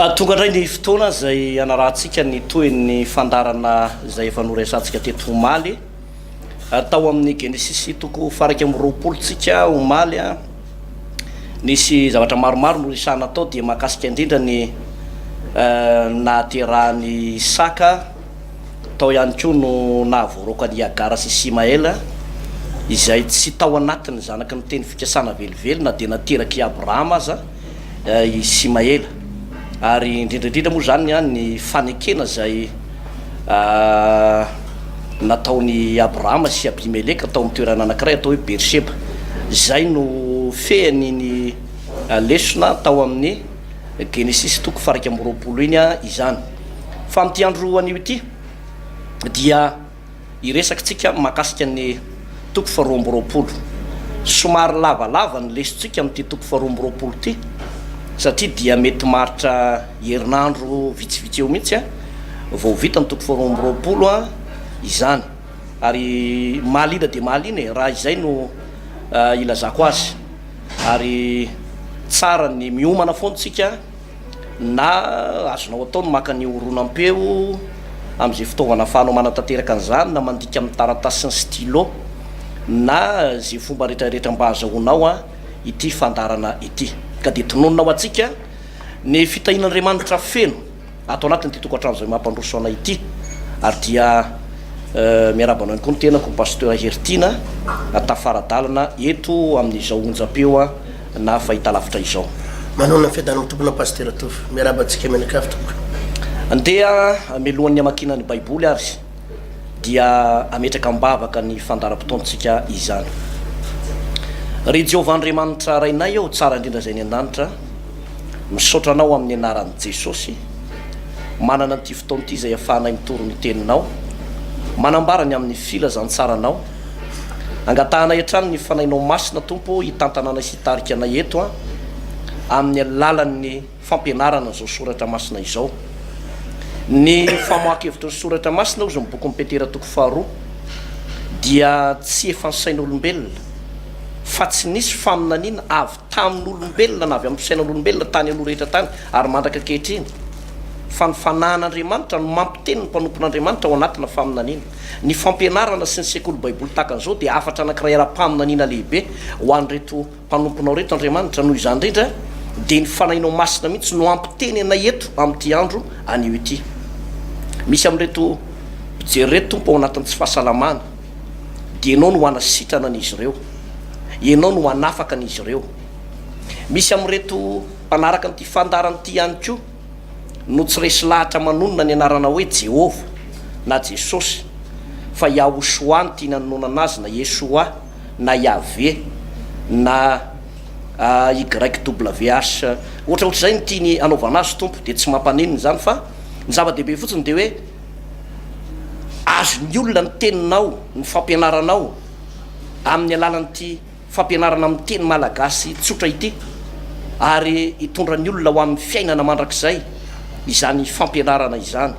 Tonga indray ny fotoana izay hanarahantsika ny tohin'ny fandaharana izay efa noresahantsika teto omaly. Tao amin'ny Genesisy toko faha-21 tsika omaly, nisy zavatra maromaro noresahana tao dia mahakasika indrindra ny nahaterahan'i Isaka, Tao ihany koa no nahavoaroaka an'i Hagara sy Isimaela, izay tsy tao anatin'ny zanaky ny teny fikasana velively na dia naterak'i Abrahama aza i Isimaela. Ary indrindra indrindra moa izany ny fanekena izay nataon'i Abrahama sy Abimeleka tao amin'ny toerana anankiray atao hoe Beersheba. Izay no fehin'iny lesona tao amin'ny Genesisy toko faha-21 iny izany. Fa amin'ity andro anio ity dia hiresaka tsika mahakasika ny toko faha-22. Somary lavalava ny lesontsika amin'ity toko faha-22 ity satria dia mety maharitra herinandro vitsivitsy eo mihitsy vao vita ny toko faha-22 izany. Ary mahaliana dia mahaliana e, raha izay no ilazako azy. Ary tsara ny miomana foana tsika na azonao atao ny maka ny horonam-peo amin'izay fitaovana ahafahanao manatanteraka an'izany na mandika amin'ny taratasy sy ny stylo na izay fomba rehetra rehetra mba ahazahoanao ity fandaharana ity. Ka dia tononina ho antsika ny fitahian'Andriamanitra feno. ato anatin'ity tokantrano izay mampandroso anay ity ary dia miarahaba anao ihany koa ny tenako Pasteur Heritiana tafaradalana eto amin'izao onjam-peo na fahitalavitra izao. Manonona ny fiadanan'ny Tompona Pasitera Tovo. Miarahaba antsika mianakavy tompoko. Andeha mialohan'ny hamakiana ny Baiboly ary dia hametraka am-bavaka ny fandaharam-potoantsika izany. Ry Jehovah Andriamanitra Rainay ô, tsara indrindra izay any an-danitra, Misaotra Anao amin'ny anaran'i Jesosy, manana an'ity fotoana ity izay ahafahanay mitory ny Teninao, manambara ny amin'ny Filazantsaranao. Angatahanay hatrany ny Fanahinao Masina, Tompo, hitantana anay sy hitarika anay eto amin'ny alalan'ny fampianarana izao Soratra Masina izao. Ny famoahan-kevitry ny Soratra Masina, hozy ny bokin'i Petera toko faharoa, dia tsy efa ny sain'olombelona, fa tsy nisy faminaniana avy tamin'olombelona na avy amin'ny fisainan'olombelona tany aloha rehetra tany ary mandraka ankehitriny, fa ny Fanahin'Andriamanitra no mampiteny ny mpanompon'Andriamanitra ao anatina faminaniana. Ny fampianarana sy ny sekoly Baiboly tahaka an'izao dia hafatra anankiray ara-paminaniana lehibe ho an'ireto mpanomponao ireto Andriamanitra, noho izany indrindra dia ny Fanahinao Masina mihitsy no hampiteny anay eto amin'ity andro anio ity. Misy amin'ireto mpijery ireto Tompo ao anatin'ny tsy fahasalamana, dia Ianao no hanasitrana an'izy ireo. Ianao no hanafaka an'izy ireo. Misy amin'ireto mpanaraka an'ity fandaharana ity ihany koa no tsy resy lahatra manonona ny anarana hoe Jehovah na Jesosy, fa Yahoshuah no tiany hanononana azy na Yeshua na Yahveh na YWH. Ohatraohatr'izay no tiany hanaovana azy Tompo, dia tsy mampaninona izany fa ny zava-dehibe fotsiny dia hoe azon'ny olona ny teninao, ny fampianaranao amin'ny alalan'ity fampianarana amin'ny teny malagasy tsotra ity ary hitondra ny olona ho amin'ny fiainana mandrakizay izany fampianarana izany.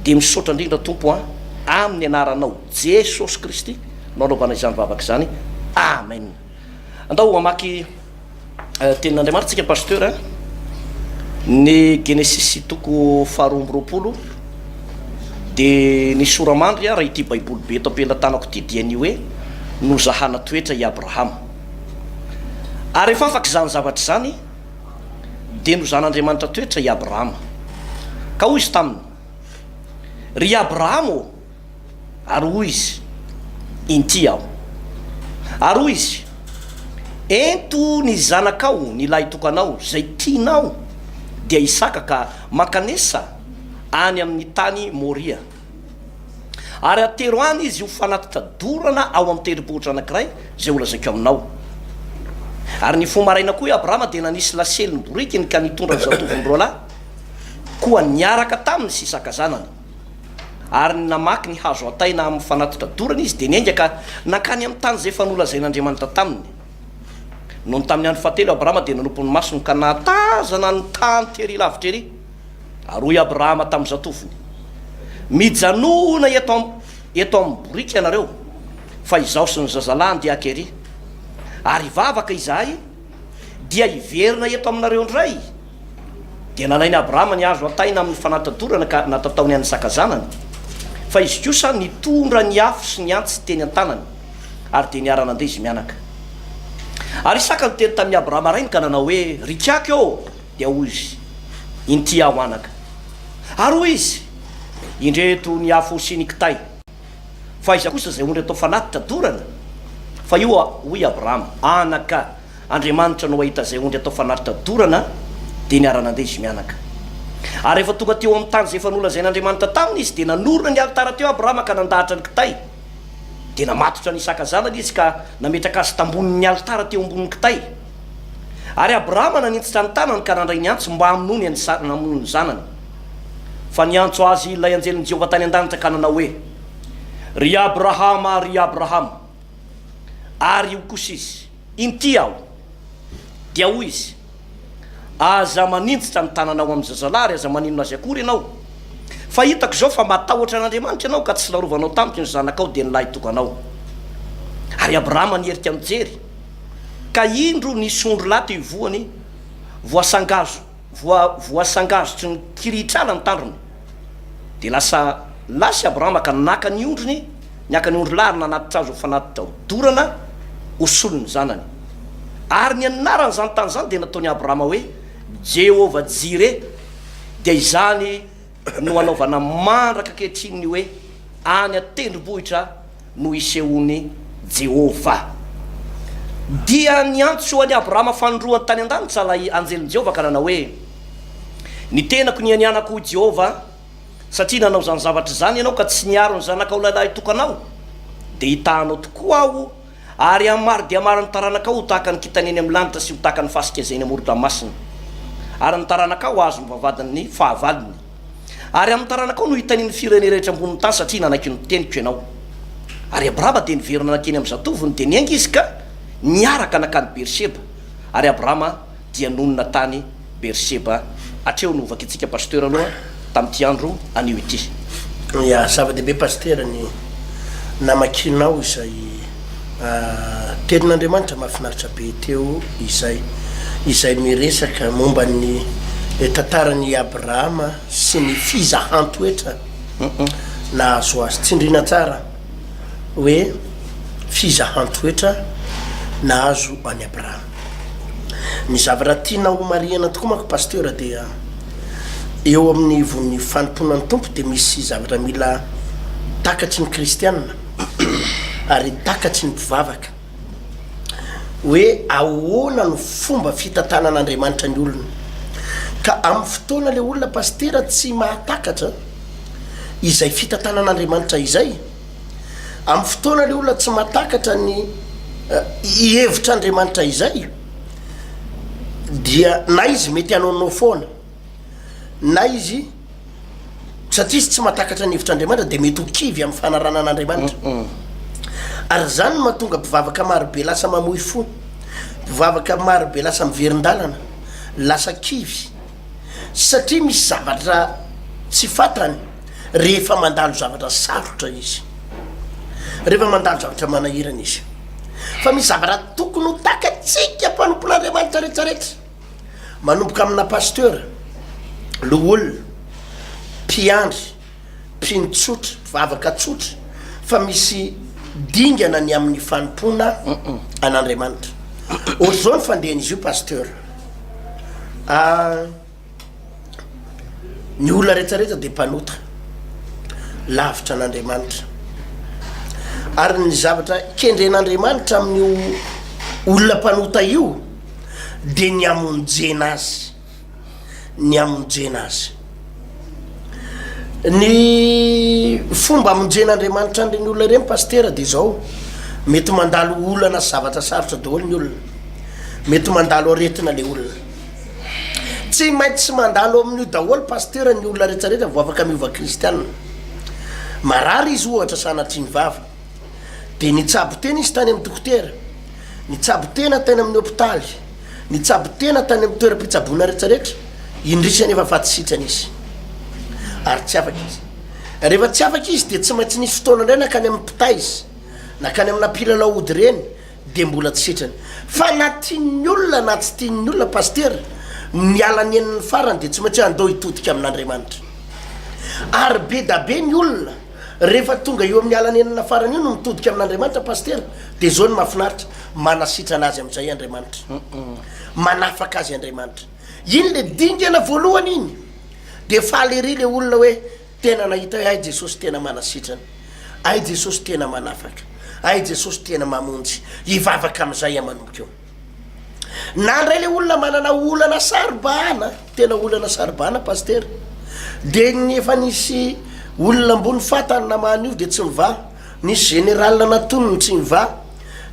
Dia misaotra indrindra Tompo a, amin'ny anaranao Jesosy Kristy no anaovana izany vavaka izany. Amen. Andao hamaky Tenin'Andriamanitra tsika Pasteur a. Ny Genesisy toko faharoa amby 20 dia ny sora-mandry raha ity Baiboly be eto am-pelatanako ity dia ny hoe nozahana toetra i Abrahama. Ary rehefa afaka izany zavatra izany dia nozahan'Andriamanitra toetra i Abrahama. Ka hoy izy taminy, Ry Abrahama ô! Ary hoy izy, Inty aho. Ary hoy izy, Ento ny zanakao, ny lahitokanao, izay tianao, dia Isaka, ka mankanesa any amin'ny tany Moria. Ary atero any izy ho fanatitra dorana ao amin'ny tendrombohitra anankiray, izay holazaiko aminao. Ary nifoha maraina koa i Abrahama dia nanisy lasely ny borikiny ka nitondra ny zatovony roalahy, koa niaraka taminy sy Isaka zanany. Ary namaky ny hazo hataina amin'ny fanatitra dorana izy, dia niainga ka nankany amin'ny tany izay efa nolazain'Andriamanitra taminy. Nony tamin'ny andro fahatelo Abrahama dia nanompo ny masony ka nahatazana ny tany tery lavitra ery. Ary hoy Abrahama tamin'ny zatovony, Mijanòna eto eto amin'ny boriky ianareo, fa izaho sy ny zazalahy handeha haka ery. Ary hivavaka izahay, dia hiverina eto aminareo indray. Dia nalain'i Abrahama ny hazo hataina amin'ny fanatadorana ka natataony an'i Isaka zanany, fa izy kosa nitondra ny afo sy ny antsy teny an-tanany, ary dia niara-nandeha izy mianaka. Ary Isaka niteny tamin'i Abrahama rainy ka nanao hoe, Ry kiaky ô! Dia hoy izy, Inty aho anaka. Ary hoy izy, Indreto ny afo sy ny kitay, fa aiza kosa izay ondry atao fanatitra dorana? Fa io, hoy Abrahama, anaka, Andriamanitra no hahita izay ondry atao fanatitra dorana, dia niara-nandeha izy mianaka. Ary rehefa tonga teo amin'ny tany izay efa nolazain'Andriamanitra taminy izy, dia nanorina ny alitara teo Abrahama ka nandahatra ny kitay. Dia namatotra an'i Isaka zanany izy ka nametraka azy tambonin'ny alitara teo ambonin'ny kitay. Ary Abrahama naninjitra ny tanany ka nandray ny antsy mba hamonoany an'i Sa, hamono ny zanany. Fa niantso azy ilay anjelin'i Jehovah tany an-danitra ka nanao hoe, Ry Abrahama, ry Abrahama! Ary hoy kosa izy, Inty aho. Dia hoy izy, Aza maninjitra ny tananao amin'ny zazalahy ary aza maninona azy akory ianao. Fa hitako izao fa matahotra an'Andriamanitra ianao ka tsy larovanao tamiko ny zanakao dia ny lahitokanao. Ary Abrahama niherika nijery, ka indro nisy ondrilahy teo ivohony voasangazo voa voasangazotry ny kirihitrala ny tandrony. Dia lasa lasa i Abrahama ka naka ny ondriny, niaka ny ondrilahy ary nanatitra azy ho fanatitra hodorana ho solon'ny zanany. Ary ny anaran'izany tany izany dia nataon'i Abrahama hoe Jehovah-Jireh, dia izany no anaovana mandraka ankehitriny ny hoe any an-tendrombohitra no isehoan'i Jehovah. Dia niantso an'i Abrahama fanindroany tany an-danitra ilay anjelin'i Jehovah ka nanao hoe, Ny tenako nianianako, hoy Jehovah, satria nanao izany zavatra izany ianao ka tsy niaro ny zanakao lahilahy tokanao, dia hitaha anao tokoa Aho, ary hamaro dia hamaro ny taranakao ho tahaka ny kintana eny amin'ny lanitra sy ho tahaka ny fasika izay eny amoron-dranomasina. Ary ny taranakao hahazo ny vavahadin'ny fahavalony. Ary amin'ny taranakao no hitanin'ny firene rehetra ambonin'ny tany, satria nanaiky ny teniko ianao. Ary Abrahama dia niverina nankeny amin'ny zatovony, dia niainga izy ka niaraka nankany Berseba. Ary Abrahama dia nonina tany Berseba. Hatreo no hovakintsika Pasteur aloha tamin'ity andro anio ity. Ya, zava-dehibe Pasitera ny namakianao izay tenin'Andriamanitra mahafinaritra be teo izay, izay miresaka momba ny tantaran'i Abrahama sy ny fizahan-toetra nahazo azy. Tsindriana tsara hoe fizahan-toetra nahazo an'i Abrahama. Ny zavatra tiana ho marihana tokoa manko Pasteur dia eo amin'ny ivon'ny fanompoana ny Tompo dia misy zavatra mila takatry ny kristiana ary takatry ny mpivavaka hoe ahoana no fomba fitantanan'Andriamanitra ny olona. Ka amin'ny fotoana le olona Pasitera tsy mahatakatra izay fitantanan'Andriamanitra izay, Amin'ny fotoana ilay olona tsy mahatakatra ny hevitr'Andriamanitra izay dia na izy mety hanaonao foana na izy satria izy tsy mahatakatra ny hevitr'Andriamanitra dia mety ho kivy amin'ny fanarahana an'Andriamanitra. Ary izany no mahatonga mpivavaka marobe lasa mamoy fo, mpivavaka marobe lasa miverin-dalana, lasa kivy satria misy zavatra tsy fantany. rehefa mandalo zavatra sarotra izy, rehefa mandalo zavatra manahirana izy. Fa misy zavatra tokony ho takatsika mpanompon'Andriamanitra rehetrarehetra, manomboka amina pasteur, loholona, mpiandry, mpino tsotra, mpivavaka tsotra, fa misy dingana ny amin'ny fanompoana an'Andriamanitra. Ohatr'izao ny fandehan'izy io pasteur. Ah, Ny olona rehetra rehetra dia mpanota, lavitra an'Andriamanitra. Ary ny zavatra kendren'Andriamanitra amin'io olona mpanota io dia ny hamonjena azy, ny hamonjena azy. Ny fomba hamonjen'Andriamanitra an'ireny olona ireny pasitera dia izao, mety mandalo olana sy zavatra sarotra daholo ny olona, mety mandalo aretina le olona. Tsy maintsy mandalo amin'io daholo Pasteur ny olona rehetra rehetra vao afaka miova kristianina. Marary izy ohatra sanatria ny vava. Dia nitsabo tena izy tany amin'ny dokotera, nitsabo tena tany amin'ny hopitaly, nitsabo tena tany amin'ny toeram-pitsaboana rehetra rehetra, indrisy anefa fa tsy sitrana izy. Ary tsy afaka izy. Rehefa tsy afaka izy dia tsy maintsy nisy fotoana indray nankany amin'ny mpitaiza, nankany amina mpilalao ody ireny, dia mbola tsy sitrana. Fa na tian'ny olona na tsy tian'ny olona Pasitera, Miala ny henony farany dia tsy maintsy hoe andao hitodika amin'Andriamanitra. Ary be da be ny olona rehefa tonga eo amin'ny alanenina farany io no mitodika amin'Andriamanitra Pasitera dia izao no mahafinaritra, manasitrana azy amin'izay Andriamanitra. Manafaka azy Andriamanitra. Iny le dingana voalohany iny dia faly ery le olona hoe tena nahita hoe hay Jesosy tena manasitrana, hay Jesosy tena manafaka, hay Jesosy tena mamonjy. Hivavaka amin'izay aho manomboka eo. Na ndray le olona manana olana saro-bahana, tena olana saro-bahana Pasitera, de ny efa nisy olona ambony fatany namahana io de tsy mivaha, nisy général natoniny tsy mivaha,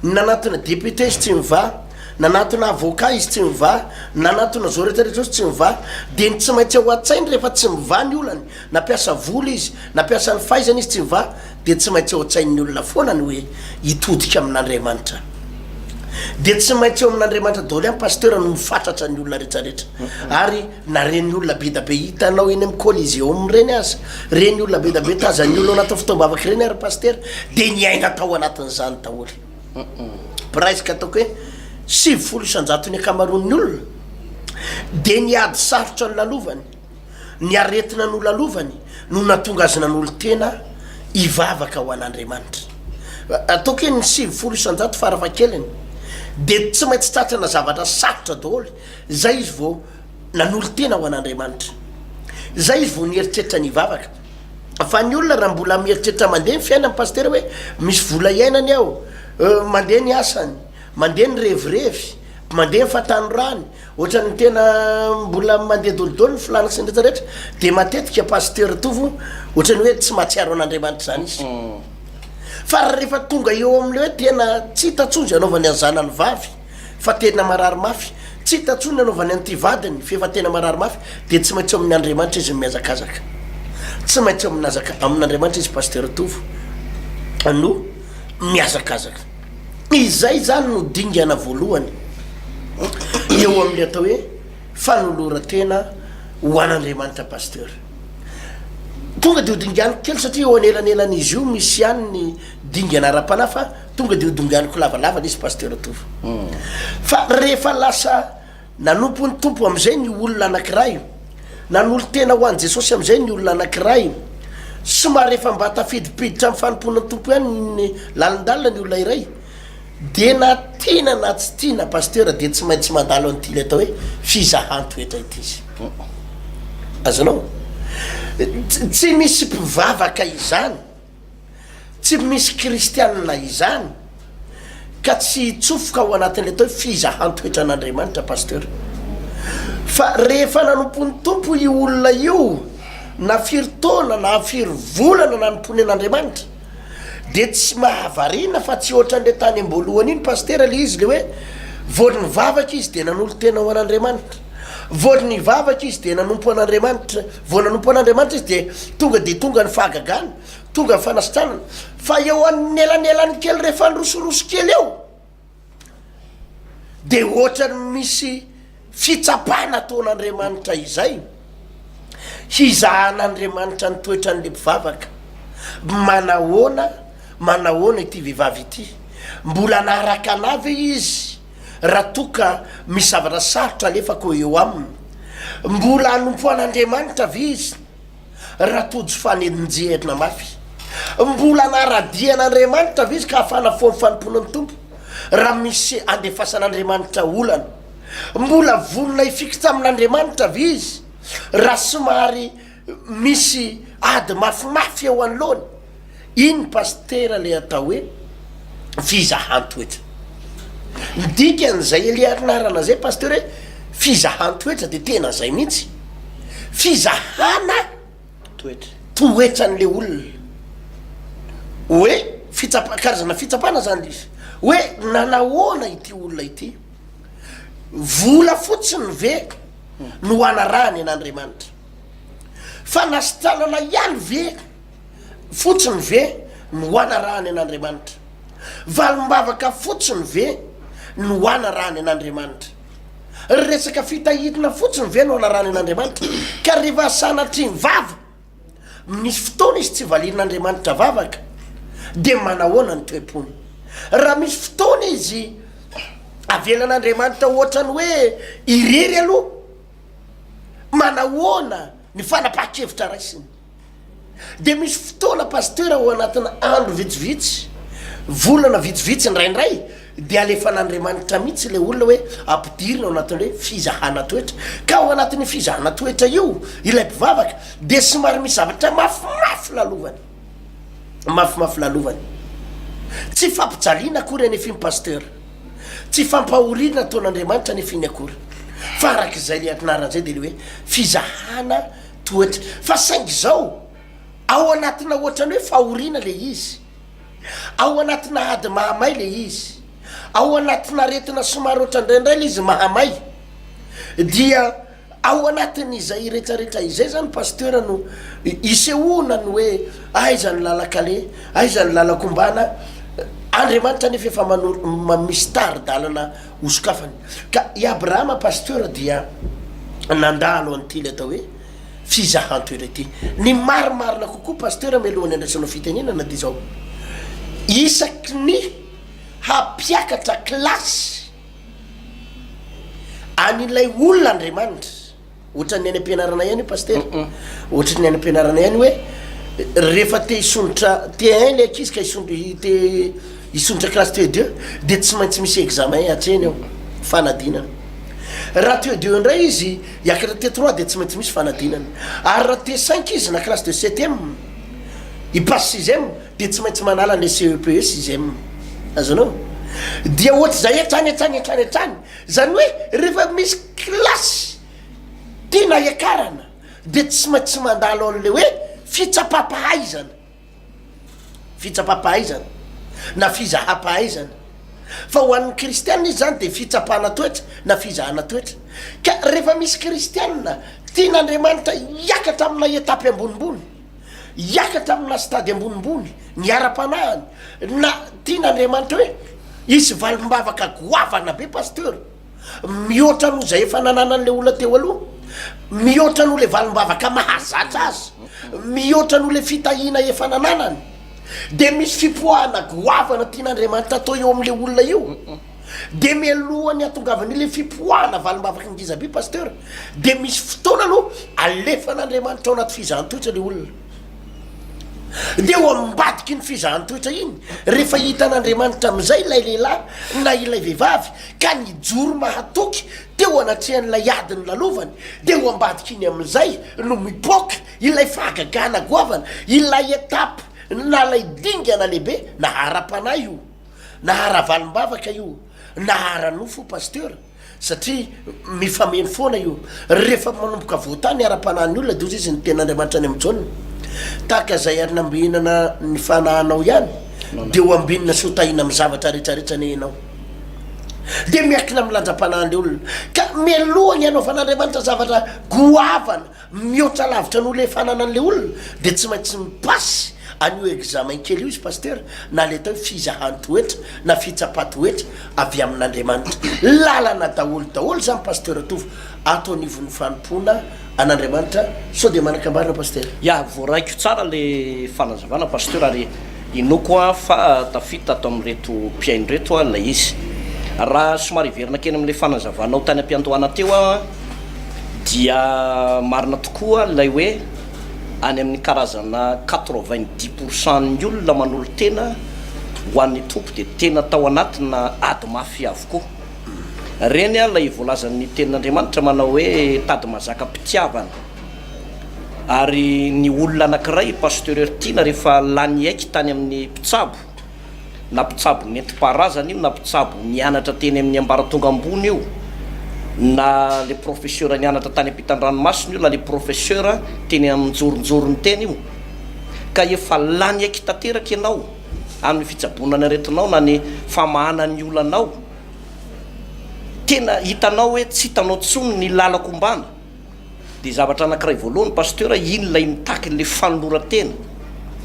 nanatona député izy tsy mivaha, nanatona avocat izy tsy mivaha, nanatona zao rehetra rehetra zao izy tsy mivaha, de ny tsy maintsy ao an-tsainy rehefa tsy mivaha ny olany, nampiasa vola izy, nampiasa ny fahaizany izy tsy mivaha, dia tsy maintsy ao an-tsain'ny olona foana ny hoe hitodika amin'Andriamanitra. Dia tsy maintsy eo amin'Andriamanitra daholo ihany Pasteur no mifatratra ny olona retraretra. Ary na reny olona be da be hitanao eny amin'ny Coliseum ireny aza, reny olona be da be tazan'ny olona ao anatin'ny fotoam-bavaka ireny ary Pasteur dia niaina tao anatin'izany daholo. Presque ataoko hoe 90 isan-jaton'ny ankamaroan'ny olona dia ny ady sarotra nolalovany. Ny aretina nolalovany no nahatonga azy nanolo-tena hivavaka ho an'Andriamanitra. Ataoko hoe ny 90% farafahakeliny dia tsy maintsy tratrana zavatra sarotra daholo izay izy vao nanolo-tena ho an'Andriamanitra. Izay izy vao nieritreritra ny hivavaka. Fa ny olona raha mbola mieritreritra mandeha ny fiainany pasitera hoe misy vola iainany ao, mandeha ny asany, mandeha ny revirevy, mandeha ny fahatanorany, Ohatran'ny tena mbola mandeha dolidoly ny filàna sy ny rehetra rehetra dia matetika Pasteur Tovo ohatran'ny hoe tsy mahatsiaro an'Andriamanitra izany izy. Fa rehefa tonga eo amin'ilay hoe tena tsy hita intsony izay anaovany an'ny zanany vavy fa tena marary mafy, tsy hita intsony ny anaovany an'ity vadiny f'efa tena marary mafy dia tsy maintsy eo amin'ny Andriamanitra izy no mihazakazaka. Tsy maintsy eo amin'azaka amin'Andriamanitra izy Pasteur Tovo no mihazakazaka. Izay izany no dingana voalohany eo amin'ny atao hoe fanoloran-tena ho an'Andriamanitra Pasteur. Tonga dia ho dinganiko kely satria eo anelanelan'izy io misy ihany ny dingana ara-panahy fa tonga dia ho dinganiko lavalava ilay izy Pasteur Tovo. Fa rehefa lasa Nanompo ny Tompo amin'izay ny olona anankiray. Nanolo-tena ho an'i Jesosy amin'izay ny olona anankiray. Somary efa mba tafidipiditra amin'ny fanompoana ny Tompo ihany ny lalindalina ny olona iray. Dia na tiana na tsy tiana Pasteur dia tsy maintsy mandalo an'ity ilay atao hoe fizahan-toetra ity izy. Azonao? Tsy misy mpivavaka izany. Tsy misy kristianina izany ka tsy hitsofoka ao anatin'ilay atao hoe fizahan-toetran'Andriamanitra Pasteur. Fa rehefa nanompo ny Tompo io olona io na firy taona na firy volana nanompoany an'Andriamanitra dia tsy mahavariana fa tsy ohatran'ilay tany am-boalohany iny Pasitera ilay izy ilay hoe vao nivavaka izy dia nanolo-tena ho an'Andriamanitra, vao nivavaka izy dia nanompo an'Andriamanitra, vao nanompo an'Andriamanitra izy dia tonga dia tonga ny fahagagana. Tonga ny fanasitranana fa eo anelanelany kely rehefa nirosoroso kely eo de ohatrany misy fitsapana ataon'Andriamanitra izay hizahan'Andriamanitra ny toetran'le mpivavaka manahoana manahoana ity vehivavy ity mbola anaraka anah ve izy raha toa ka misy zavatra sarotra alefako eo aminy mbola hanompo an'Andriamanitra ve izy Raha tojo fanenjehana mafy. Mbola hanara-dia an'Andriamanitra ve izy ka hafana fo amin'ny fanompoana ny Tompo, raha misy andefasan'Andriamanitra olana? Mbola vonona hifikitra amin'Andriamanitra ve izy, raha somary misy ady mafimafy eo anoloany? Iny pasitera le atao hoe fizahan-toetra. Ny dikan'izay eliarinarana zay pasitera hoe fizahan-toetra de tena zay mihitsy. Fizahana toetra. Toetran'le olona. Hoe fitsapa- karazana fitsapana zany le izy. Hoe nanahoana ity olona ity? Vola fotsiny ve no anarahany an'Andriamanitra? Fanasitranana ihany ve? fotsiny ve no anarahany an'Andriamanitra? Valim-bavaka fotsiny ve no anarahany an'Andriamanitra? Resaka fitahiana fotsiny ve no anarahany an'Andriamanitra? Ka rehefa sanatria ny vava, misy fotoana izy tsy valian'Andriamanitra vavaka, dia manahoana ny toe-pony? Raha misy fotoana izy avelan'Andriamanitra ohatran'ny hoe irery aloha, Manahoana ny fanapahan-kevitra raisiny? Dia misy fotoana Pasteur ao anatina andro vitsivitsy, volana vitsivitsy indraindray dia alefan'Andriamanitra mihitsy ilay olona hoe ampidirina ao anatin'ny hoe fizahana toetra. Ka ao anatin'io fizahana toetra io ilay mpivavaka dia somary misy zavatra mafimafy lalovany. Mafimafy lalovany. Tsy fampijaliana akory anefa iny Pasteur. Tsy fampahoriana ataon'Andriamanitra anefa iny akory. Fa arak'izay le anarana izay dia le hoe fizahana toetra. Fa saingy izao, ao anatina ohatran'ny hoe fahoriana le izy. Ao anatina ady mahamay le izy. Ao anatina aretina somary ohatran'ny indraindray le izy mahamay. Dia ao anatin'izay retraretra izay zany Pasteur no isehoana ny hoe aiza ny lalan-kaleha, aiza ny lalan-kombana. Andriamanitra anefa efa manoro, misy tari-dalana hosokafany. Ka i Abrahama Pasteur dia nandalo an'ity ilay atao hoe fizahan-toetra ity. Ny marimarina kokoa Pasteur mialohan'ny handraisanao fitenenana dia izao, isaky ny hampiakatra kilasy an'ilay olona Andriamanitra, Ohatran'ny any am-pianarana ihany io Pasitera. Ohatran'ny any am-pianarana ihany hoe rehefa te hisondrotra T1 ilay ankizy ka hisondro te hisondrotra classe T2 dia tsy maintsy misy examen atrehiny ao, fanadinana. Raha T2 indray izy hiakatra T3 dia tsy maintsy misy fanadinana. Ary raha T5 izy na classe de septième hi-passe sixième dia tsy maintsy manala an'ilay CEPE sixième. Azonao? Dia ohatr'izay hatrany hatrany hatrany hatrany. Izany hoe rehefa misy kilasy tiana hiakarana dia tsy maintsy mandalo an'ilay hoe fitsapam-pahaizana, fitsapam-pahaizana na fizaham-pahaizana. Fa ho an'ny kristiana izy izany dia fitsapana toetra na fizahana toetra. Ka rehefa misy kristiana tian'Andriamanitra hiakatra amina étape ambonimbony, hiakatra amina stade ambonimbony ny ara-panahiny na tian'Andriamanitra hoe hisy valim-bavaka goavana be Pasteur, mihoatra noho izay efa nananan'ilay olona teo aloha, mihoatra noho ilay valim-bavaka mahazatra azy, mihoatra noho ilay fitahiana efa nananany, dia misy fipoahana goavana tian'Andriamanitra atao eo amin'ilay olona io. Dia mialohan'ny hatongavan'ilay fipoahana valim-bavaka ngeza be Pasteur, dia misy fotoana aloha alefan'Andriamanitra ao anaty fizahan-toetra ilay olona. Dia ao ambadiky ny fizahan-toetra iny, rehefa hitan'Andriamanitra amin'izay ilay lehilahy na ilay vehivavy ka nijoro mahatoky teo anatrehan'ilay ady nolalovany, dia ao ambadik'iny amin'izay no mipoaka ilay fahagagana goavana, ilay étape na ilay dingana lehibe na ara-panahy io. Na ara-valim-bavaka io na ara-nofo Pasteur satria mifameno foana io. Rehefa manomboka voatahy ny ara-panahin'ny olona dia hozy izy ny tenin'Andriamanitra any amin'i Jaona, tahaka izay ary nambihinana ny fanahinao ihany dia ho ambinina sy ho tahina amin'ny zavatra rehetrarehetra anie ianao. Dia miankina amin'ny lanjam-panahin'ilay olona. Ka mialoha ny hanaovan'Andriamanitra zavatra goavana Mihoatra lavitra noho le fananan'le olona de tsy maintsy mi-passe an'io examen kely io izy Pasteur na le atao hoe fizahan-toetra na fitsapan-toetra avy amin'Andriamanitra. Lalana daholo daholo zany Pasteur Tovo ato anivon'ny fanompoana an'Andriamanitra sao de manan-kambarana Pasteur? Ya, voaraiko tsara le fanazavana Pasteur ary inoako an fa tafita ato amin'ireto mpihaino ireto an ilay izy. Raha somary hiverina kely amin'ilay fanazavanao tany am-piandohana teo aho an, Dia marina tokoa ilay hoe any amin'ny karazana 90 pour cent ny olona manolo-tena ho an'ny Tompo dia tena tao anatina ady mafy avokoa. Ireny ilay voalazan'ny tenin'Andriamanitra manao hoe tady mazaka am-pitiavana. Ary ny olona anankiray, Pasteur Hertiana, rehefa lany aiky tany amin'ny mpitsabo, na mpitsabo nentim-paharazana io na mpitsabo nianatra teny amin'ny ambaratonga ambony io na le professeur nianatra tany ampitan-dranomasina io na le professeur teny anjoronjorony teny io ka efa lany aiky tanteraka ianao amin'ny fitsaboana ny aretinao na ny famahana ny olanao tena hitanao hoe tsy hitanao tsony ny lalako ombana Dia zavatra anankiray voalohany Pasteur, iny ilay mitaky ilay fanoloran-tena.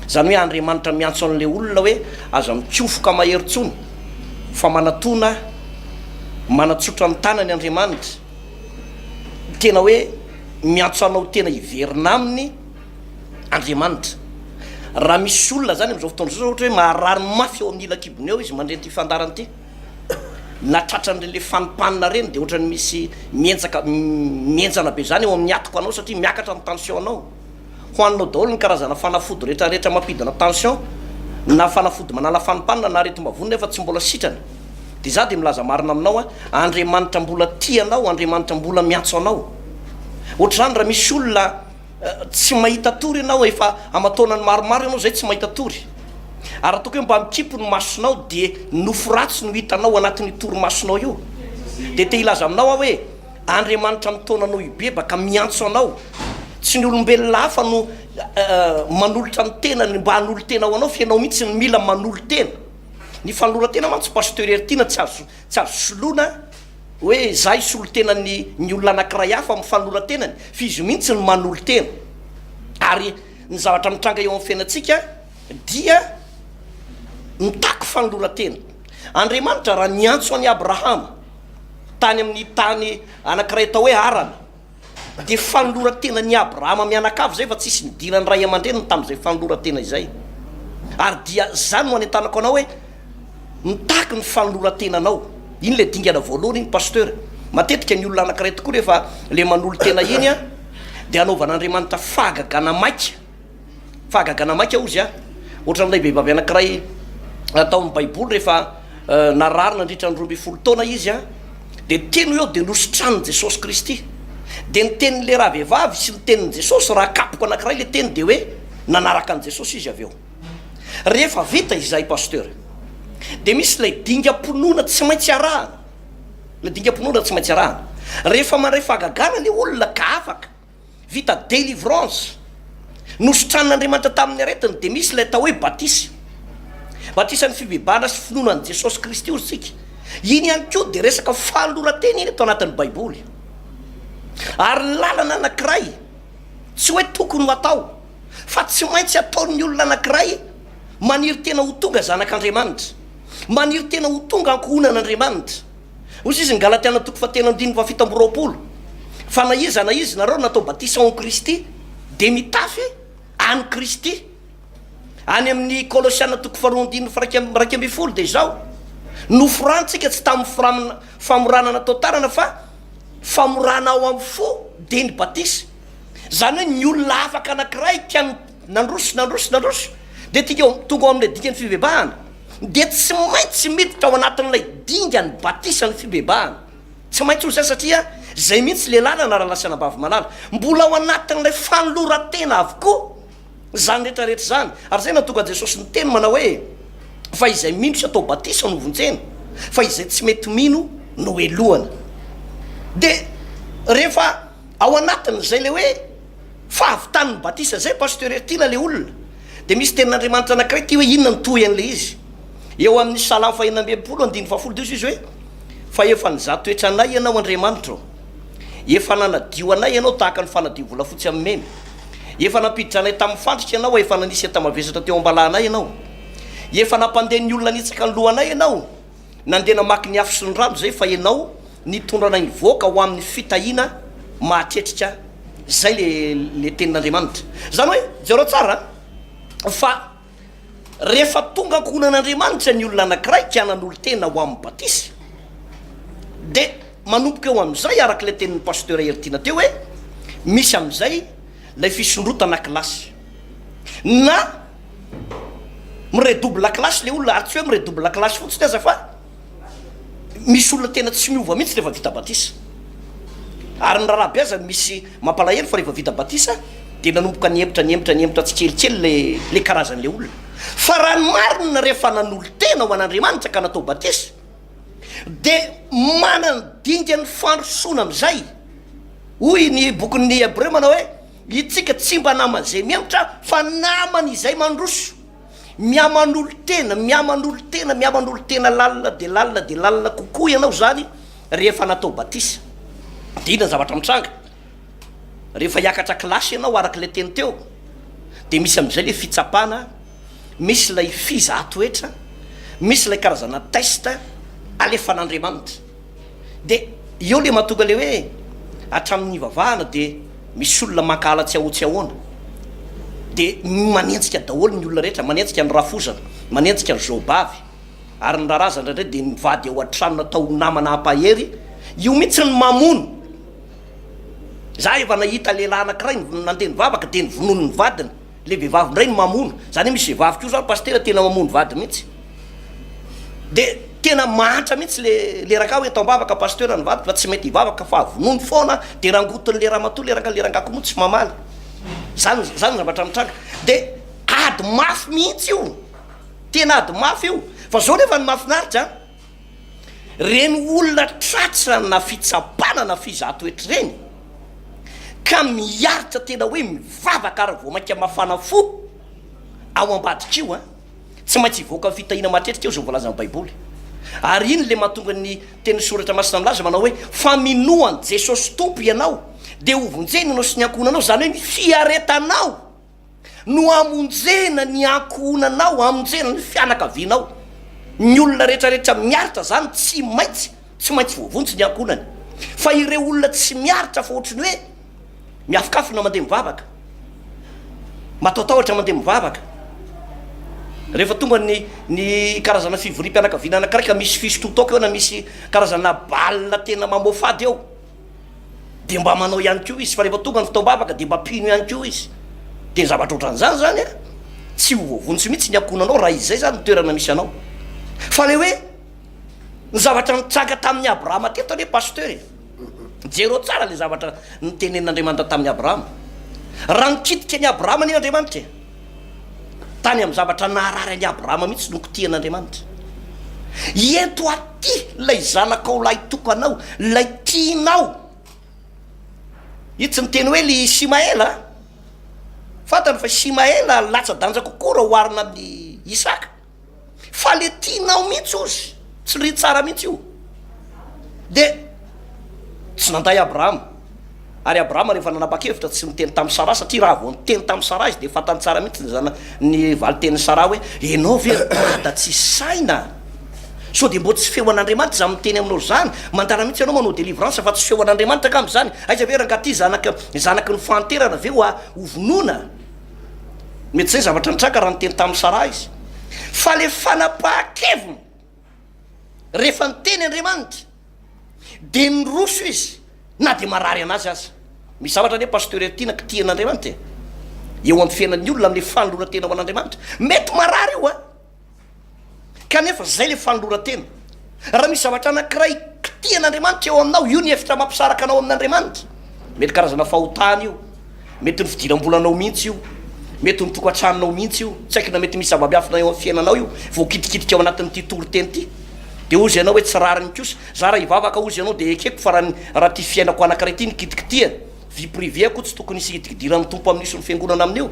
Izany hoe Andriamanitra miantso an'ilay olona hoe aza mikofoka mahery intsony fa manatona ahy, manatsotra ny tanany Andriamanitra. Tena hoe miantso anao tena hiverina aminy Andriamanitra. Raha misy olona izany amin'izao fotoana izao ohatra hoe maharary mafy eo amin'ny ila-kibony eo izy mandre an'ity fandaharana ity. Na tratran'ireny le fanimpanina ireny dia ohatran'ny misy mihenjaka mihenjana be izany eo amin'ny atiko anao satria miakatra ny tension anao. Hohaninao daholo ny karazana fanafody rehetra rehetra mampidina tension na fanafody manala fanimpanina na aretim-bavony nefa tsy mbola sitrana. Dia izaho dia milaza marina aminao a, Andriamanitra mbola tia anao, Andriamanitra mbola miantso anao. Ohatr'izany raha misy olona Tsy mahita tory ianao, efa aman-taonany maromaro ianao izay tsy mahita tory. Ary raha toa ka hoe mba mikipy ny masonao dia nofy ratsy no hitanao anatin'io torimasonao io. Dia te hilaza aminao aho hoe Andriamanitra mitaona anao hibebaka, miantso anao. Tsy ny olombelona hafa no manolotra ny tenany mba hanolo-tena ho anao fa ianao mihitsy no mila manolo-tena. Ny fanoloran-tena mantsy Pasteur Heritiana tsy azo tsy azo soloina. Hoe izaho hisolo tena ny ny olona anankiray hafa amin'ny fanoloran-tenany, fa izy mihitsy no manolo-tena. Ary ny zavatra mitranga eo amin'ny fiainantsika dia mitaky fanoloran-tena. Andriamanitra raha niantso an'i Abrahama tany amin'ny tany anankiray atao hoe Harana, Dia fanoloran-tenan'i Abrahama mianakavy izay fa tsisy nidiran'ny ray aman-dreniny tamin'izay fanoloran-tena izay. Ary dia izany no anentanako anao hoe mitaky ny fanoloran-tenanao. Iny ilay dingana voalohany iny Pasteur. Matetika ny olona anankiray tokoa rehefa ilay manolo-tena iny an, dia anaovan'Andriamanitra fahagagana maika. Fahagagana maika hozy a! Ohatran'ilay vehivavy anankiray tao amin'ny Baiboly rehefa narary nandritra ny 12 taona izy a, dia teny ho eo dia nositranin'i Jesosy Kristy. Dia ny tenin'ilay ravehivavy sy ny tenin'i Jesosy raha akapoka anankiray ilay teny dia hoe nanaraka an'i Jesosy izy avy eo. Rehefa vita izay Pasteur dia misy ilay dingam-pinoana tsy maintsy arahana. Ilay dingam-pinoana tsy maintsy arahana. Rehefa mandray fahagagana ilay olona ka afaka vita délivrance, nositranin'Andriamanitra tamin'ny aretiny dia misy ilay atao hoe batisa. Batisan'ny fibebahana sy finoana an'i Jesosy Kristy hozy tsika. Iny ihany koa dia resaka fanoloran-tena iny ato anatin'ny Baiboly. Ary lalana anankiray tsy hoe tokony ho atao fa tsy maintsy ataon'ny olona anankiray maniry tena ho tonga zanak'Andriamanitra, maniry tena ho tonga ankohonan'Andriamanitra. Hoy izy ny Galatiana toko fahatelo andininy faha-27, Fa na iza na iza nareo natao batisa ao amin'i Kristy, dia mitafy an'i Kristy. Any amin'ny Kolosiana toko faharoa andininy faha-11 dia izao, Noforantsika tsy tamin'ny firamina famorana natao tanana fa famorana ao amin'ny fo, dia ny batisa. Izany hoe ny olona afaka anankiray ka nandroso, nandroso, nandroso, dia tonga ao amin'ilay dingan'ny fibebahana. dia tsy maintsy miditra ao anatin'ilay dingan'ny batisan'ny fibebahana. Tsy maintsy ho izay satria izay mihitsy ilay lalana rahalahy sy anabavy malala. Mbola ao anatin'ilay fanoloran-tena avokoa izany rehetra rehetra izany. Ary izay no nahatonga an'i Jesosy niteny manao hoe, Fa izay mino sy atao batisa no vonjena, fa izay tsy mety mino no helohana. Dia rehefa ao anatin'izay ilay hoe fahavitan'ny batisa izay Pasteur Heritiana ilay olona, Dia misy tenin'Andriamanitra anankiray ity hoe inona no tohy an'ilay izy. Eo amin'ny Salamo fahenina amby 60 andininy fahafolo dia hoy izy hoe, Fa efa nizaha toetra anay Ianao Andriamanitra ô. Efa nanadio anay Ianao tahaka ny fanadio volafotsy amin'ny memy. Efa nampiditra anay tamin'ny fandrika Ianao, efa nanisy enta-mavesatra teo am-balahanay Ianao. Efa nampandeha ny olona nitsaka ny lohanay Ianao, nandeha namaky ny afo sy ny rano izay, fa Ianao nitondra anay nivoaka ho amin'ny fitahiana mahatretrika Zay le le tenin'Andriamanitra. Zany hoe jereo tsara fa rehefa tonga ankohonan'Andriamanitra ny olona anankiray ka nanolo-tena ho amin'ny batisa de manomboka eo amin'izay araka ilay tenin'ny pasteur Heritiana teo hoe misy amin'izay ilay fisondrotana kilasy na mi-redouble kilasy le olona ary tsy hoe mi-redouble kilasy fotsiny aza fa Misy olona tena tsy miova mihitsy rehefa vita batisa. Ary ny raharaha be aza misy mampalahelo fa rehefa vita batisa dia nanomboka nihemotra nihemotra nihemotra tsikelikely le le karazan'le olona. Fa raha ny marina rehefa nanolo-tena ho an'Andriamanitra ka natao batisa dia manana dingan'ny fandrosoana amin'izay. Hoy ny bokin'ny Hebreo manao hoe itsika tsy mba naman'izay mihemotra fa naman'izay mandroso. Mihamanolo-tena, mihamanolo-tena, mihamanolo-tena lalina dia lalina dia lalina kokoa ianao izany rehefa natao batisa. Dia inona ny zavatra mitranga? Rehefa hiakatra kilasy ianao araka ilay teny teo, dia misy amin'izay ilay fitsapana, misy ilay fizahan-toetra, misy ilay karazana test alefan'Andriamanitra. Dia eo le mahatonga le hoe hatramin'ny nivavahana dia misy olona mankahala tsy ahoa tsy ahoana. Dia manenjika daholo ny olona rehetra, manenjika ny rafozana, manenjika ny zaobavy. Ary ny raharaha aza indraindray dia ny vady ao an-trano natao ho namana hampahery, io mihitsy no mamono. Za efa nahita lehilahy anakiray nandeha nivavaka dia novonoiny ny vadiny, le vehivavy indray no mamono, zany hoe misy vehivavy koa zany pasitera tena mamono vady mihitsy. Dia tena mahantra mihitsy le le rangahy hoe eto am-bavaka pasteur ny vadiko fa tsy mety hivavaka fa vonoiny foana dia rangotin'le ramatoa le rangahy, le rangahy koa moa tsy mamaly. Zany zany ny zavatra mitranga. Dia ady mafy mihitsy io, tena ady mafy io. Fa zao nefa ny mahafinaritra an, reny olona tratra na fitsapana na fizahan-toetra ireny ka miaritra tena hoe mivavaka ary vao mainka mafana fo ao ambadik'io an, Tsy maintsy hivoaka amin'ny fitahiana matetika io izao voalazan'ny Baiboly. Ary iny ilay mahatonga ny tenin'ny Soratra Masina milaza manao hoe, Fa minoa an'i Jesosy Tompo ianao, dia hovonjena ianao sy ny ankohonanao, izany hoe ny fiaretanao no hamonjena ny ankohonanao, hamonjena ny fianakavianao. Ny olona rehetra rehetra miaritra izany tsy maintsy, tsy maintsy voavonjy ny ankohonany. Fa ireo olona tsy miaritra fa ohatry ny hoe Miafokafona mandeha mivavaka. Matahotahotra mandeha mivavaka. Rehefa tonga ny ny karazana fivoriam-pianakaviana anankiray ka misy fisotroan-toaka eo na misy karazana bal tena mamoafady eo, dia mba manao ihany koa izy. Fa rehefa tonga ny fotoam-bavaka dia mba mpino ihany koa izy. Dia ny zavatra ohatran'izany izany an, tsy ho voavonjy mihitsy ny ankohonanao raha izay izany ny toerana misy anao. Fa ilay hoe ny zavatra nitranga tamin'i Abrahama teto anie Pasteur e! Jereo tsara ilay zavatra notenenin'Andriamanitra tamin'i Abrahama. Raha nikitika an'i Abrahama anie Andriamanitra e! Tany amin'ny zavatra naharary an'i Abrahama mihitsy no kitihan'Andriamanitra. Ento aty ilay zanakao lahitokanao, ilay tianao. Io tsy niteny hoe ilay Isimaela a! Fantany fa Isimaela latsa-danja kokoa raha oharina amin'i Isaka. Fa le tianao mihitsy ozy, tsy ry tsara mihitsy io. De tsy nandà i Abrahama. Ary Abrahama rehefa nanapa-kevitra tsy niteny tamin'i Saraha satria raha vao niteny tamin'i Saraha izy de fantany tsara mihitsy ny zana ny valin-tenin'i Saraha hoe enao ve ry dada tsy saina? Sao de mbô tsy feo an'Andriamanitra izany miteny aminao izany? Mandàna mihitsy ianao manao délivrance fa tsy feo an'Andriamanitra angamba izany. Aiza ve rangaha ty zanaka zanaky ny fahanterana ve ho vonoina? Mety izay zavatra nitranga raha niteny tamin'i Saraha izy. Fa le fanapahan-keviny, rehefa niteny Andriamanitra, dia niroso izy na dia marary an'azy aza. Misy zavatra anie Pasteur Hertiana kitihan'Andriamanitra e! Eo amin'ny fiainan'ny olona, amin'ilay fanoloran-tena ho an'Andriamanitra. Mety marary io an! Kanefa zay le fanoloran-tena. Raha misy zavatra anankiray kitihan'Andriamanitra eo aminao, io ny efitra mampisaraka anao amin'Andriamanitra. Mety karazana fahotana io, mety ny fidiram-bolanao mihitsy io, mety ny tokantranonao mihitsy io, tsy haiko na mety misy zava-miafina eo amin'ny fiainanao io, voakitikitika ao anatin'ity toriteny ity. Dia hozy ianao hoe tsy rariny kosa. Za raha hivavaka hozy ianao dia ekeko fa raha ny raha ity fiainako anankiray ity no kitikitihana, vie privée-ko tsy tokony hisy hidikidiran'ny Tompo amin'io sy ny fiangonana amin'io,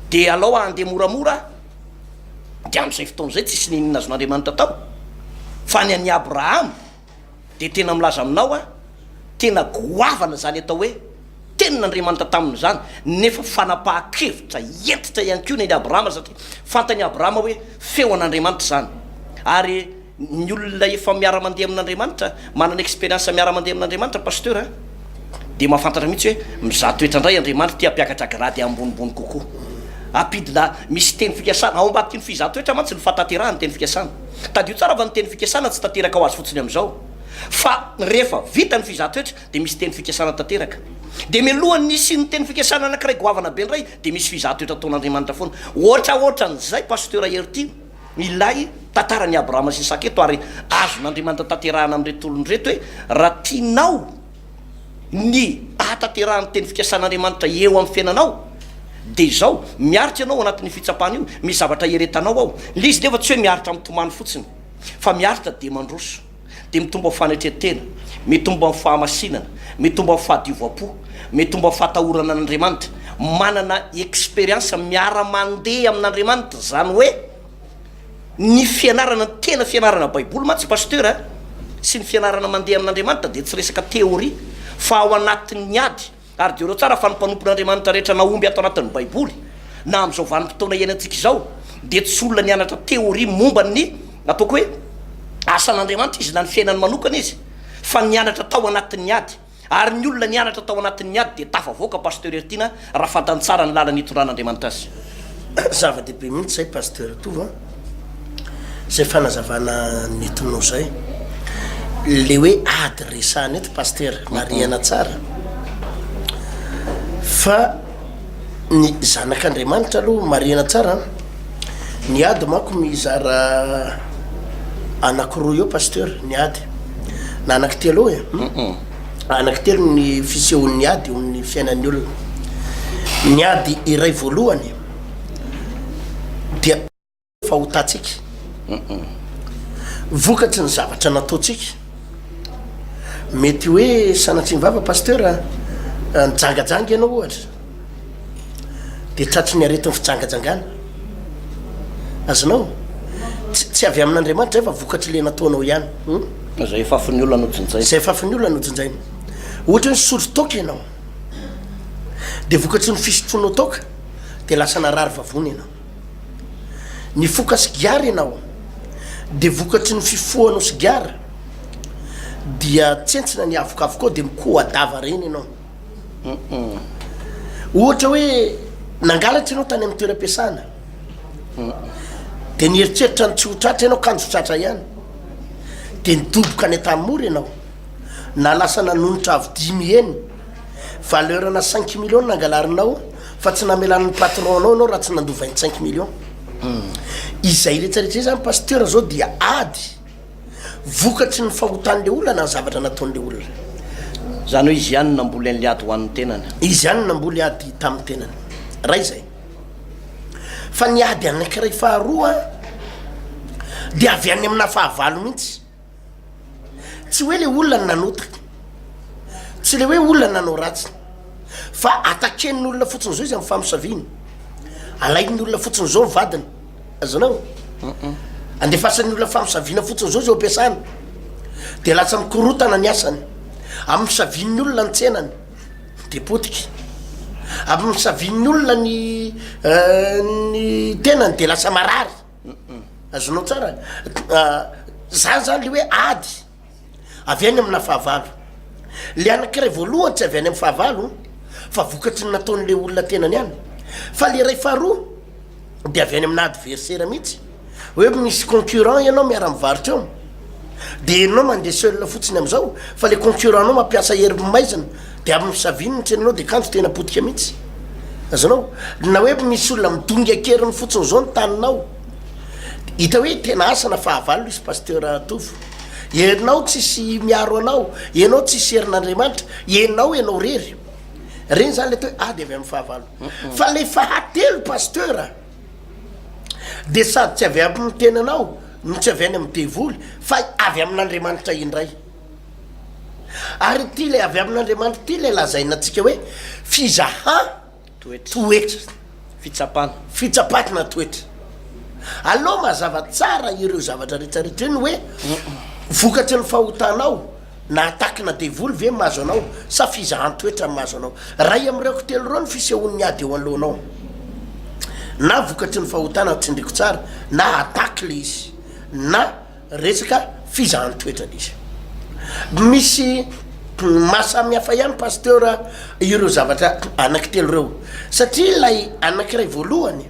dia alao aho handeha moramora aho. Dia amin'izay fotoana izay tsisy n'inona azon'Andriamanitra atao. Fa ny an'i Abrahama dia tena milaza aminao aho, tena goavana izany atao hoe tenin'Andriamanitra taminy izany, nefa fanapahan-kevitra hentitra ihany koa ny an'i Abrahama satria fantan'i Abrahama hoe feo an'Andriamanitra izany. Ary Ny olona efa miara-mandeha amin'Andriamanitra, manana expérience miara-mandeha amin'Andriamanitra Pasteur a, dia mahafantatra mihitsy hoe mizaha toetra indray Andriamanitra ity hampiakatra grade ambonimbony kokoa. Hampidina, misy teny fikasana, ao ambadiky ny fizahan-toetra mantsy ny fahatanterahan'ny teny fikasana. Tadidio tsara fa ny teny fikasana tsy tanteraka ho azy fotsiny amin'izao, fa rehefa vita ny fizahan-toetra dia misy teny fikasana tanteraka. Dia mialohan'ny hisian'ny teny fikasana anankiray goavana be indray dia misy fizahan-toetra ataon'Andriamanitra foana. Ohatraohatran'izay Pasteur Heritiana. Milay tantaran'i Abrahama sy Isaka eto ary azon'Andriamanitra tanterahana amin'ireto olona ireto hoe raha tianao ny ahatanterahan'ny teny fikasan'Andriamanitra eo amin'ny fiainanao dia izao, miaritra ianao ao anatin'io fitsapana io, misy zavatra ieretanao ao. Ilay izy nefa tsy hoe miaritra mitomany fotsiny fa miaritra dia mandroso, dia mitombo amin'ny fanetren-tena, mitombo amin'ny fahamasinana, mitombo amin'ny fahadiovam-po, mitombo amin'ny fahatahorana an'Andriamanitra, manana expérience miara-mandeha amin'Andriamanitra, izany hoe ny fianarana, ny tena fianarana baiboly mantsy Pasteur a, sy ny fianarana mandeha amin'Andriamanitra dia tsy resaka théorie fa ao anatin'ny ady, Ary jereo tsara fa ny mpanompon'Andriamanitra rehetra nahomby ato anatin'ny Baiboly, na amin'izao vanim-potoana iainantsika izao, dia tsy olona nianatra théorie momba ny ataoko hoe asan'Andriamanitra izy na ny fiainany manokana izy, fa nianatra tao anatin'ny ady. Ary ny olona nianatra tao anatin'ny ady dia tafavoaka Pasteur Heritiana raha fantany tsara ny lalana itondran'Andriamanitra azy. Zava-dehibe mihitsy izay Pasteur Tovo a! Zay fanazavana nentinao zay. Le hoe ady resahana eto Pasteur, marihana tsara fa ny zanak'Andriamanitra aloha marihana tsara an, ny ady manko mizara anakiroa eo Pasteur, ny ady, na anankitelo eo e, anankitelo ny fisehon'ny ady eo amin'ny fiainan'ny olona. Ny ady iray voalohany dia. fahotantsika, vokatry ny zavatra nataontsika. Mety hoe sanatria ny vava Pasteur a, nijangajanga ianao ohatra, dia tratry ny aretin'ny fijangajangana. Azonao? Tsy, tsy avy amin'Andriamanitra izay fa vokatry ilay nataonao ihany. Hum? Izay fafin'ny olona no jinjaina. Izay fafin'ny olona no jinjaina. Ohatra hoe nisotro toaka ianao, dia vokatry ny fisotroanao toaka, dia lasa narary vavony ianao. Nifoka sigara ianao, dia vokatry ny fifohanao sigara dia tsentsina ny avokavokao dia mikoha-dava reny ianao. Ohatra hoe nangalatra ianao tany amin'ny toeram-piasana, dia nieritreritra ny tsy ho tratra ianao kanjo tratra ihany, dia nidoboka any Antanimora ianao, na lasa nanonitra avo dimy heny, valeur-na cinq millions nangalarinao, Fa tsy namelan'ny patron anao ianao raha tsy nandoa 25 millions. Izay rehetra rehetra izay zany pasteur zao dia ady vokatry ny fahotan'le olona na ny zavatra nataon'le olona. Zany hoe izy ihany no namboly an'le ady ho an'ny tenany. Izy ihany no namboly ady tamin'ny tenany. Ray izay. Fa ny ady anankiray faharoa dia avy any amina fahavalo mihitsy. Tsy hoe le olona no nanota, tsy le hoe olona nanao ratsy, fa attaquer-n'ny olona fotsiny zao izy amin'ny famosaviana, alain'ny olona fotsiny zao ny vadiny, azonao? Andefasan'ny olona famosaviana fotsiny zao izy eo am-piasana, de lasa mikorotana ny asany, amosavian'ny olona ny tsenany, de potika, amosavian'ny olona ny ny tenany de lasa marary. Azonao tsara? Zany zany le hoe ady avy any amina fahavalo. Le anankiray voalohany tsy avy any amin'ny fahavalo fa vokatry ny nataon'le olona tenany ihany. Fa le iray faharoa de avy any amina adversaire mihitsy. Hoe misy concurrent ianao miara-mivarotra eo, de ianao mandeha seul fotsiny am'zao fa le concurrent-nao mampiasa hery maizina de amosaviny ny tsenanao de kanjo tena potika mihitsy. Azonao? Na hoe misy olona midongy an-keriny fotsiny zao ny taninao. Hita hoe tena asa na fahavalo izy Pasteur Tovo. Ianao tsisy miaro anao, ianao tsisy herin'Andriamanitra, ianao ianao rery. Reny zany le atao hoe ady avy amin'ny fahavalo. Fa le fahatelo Pasteur dia sady tsy avy amin'ny tenanao no tsy avy any amin'ny devoly fa avy amin'Andriamanitra indray. Ary ity ilay avy amin'Andriamanitra ity ilay lazaina antsika hoe fizahan-toetra. Fitsapana. Fitsapana toetra. Aleo mazava tsara ireo zavatra rehetra rehetra ireo ny hoe vokatry ny fahotanao na atakina devoly ve mahazo anao sa fizahan-toetra ny mahazo anao. Ray amin'ireo telo ireo ny fisehoan'ny ady eo anoloanao. Na vokatry ny fahotana tsindriko tsara na attaque le izy na Resaka fizahan-toetra le izy. Misy maha samy hafa ihany Pasteur ireo zavatra anankitelo ireo. Satria ilay anankiray voalohany,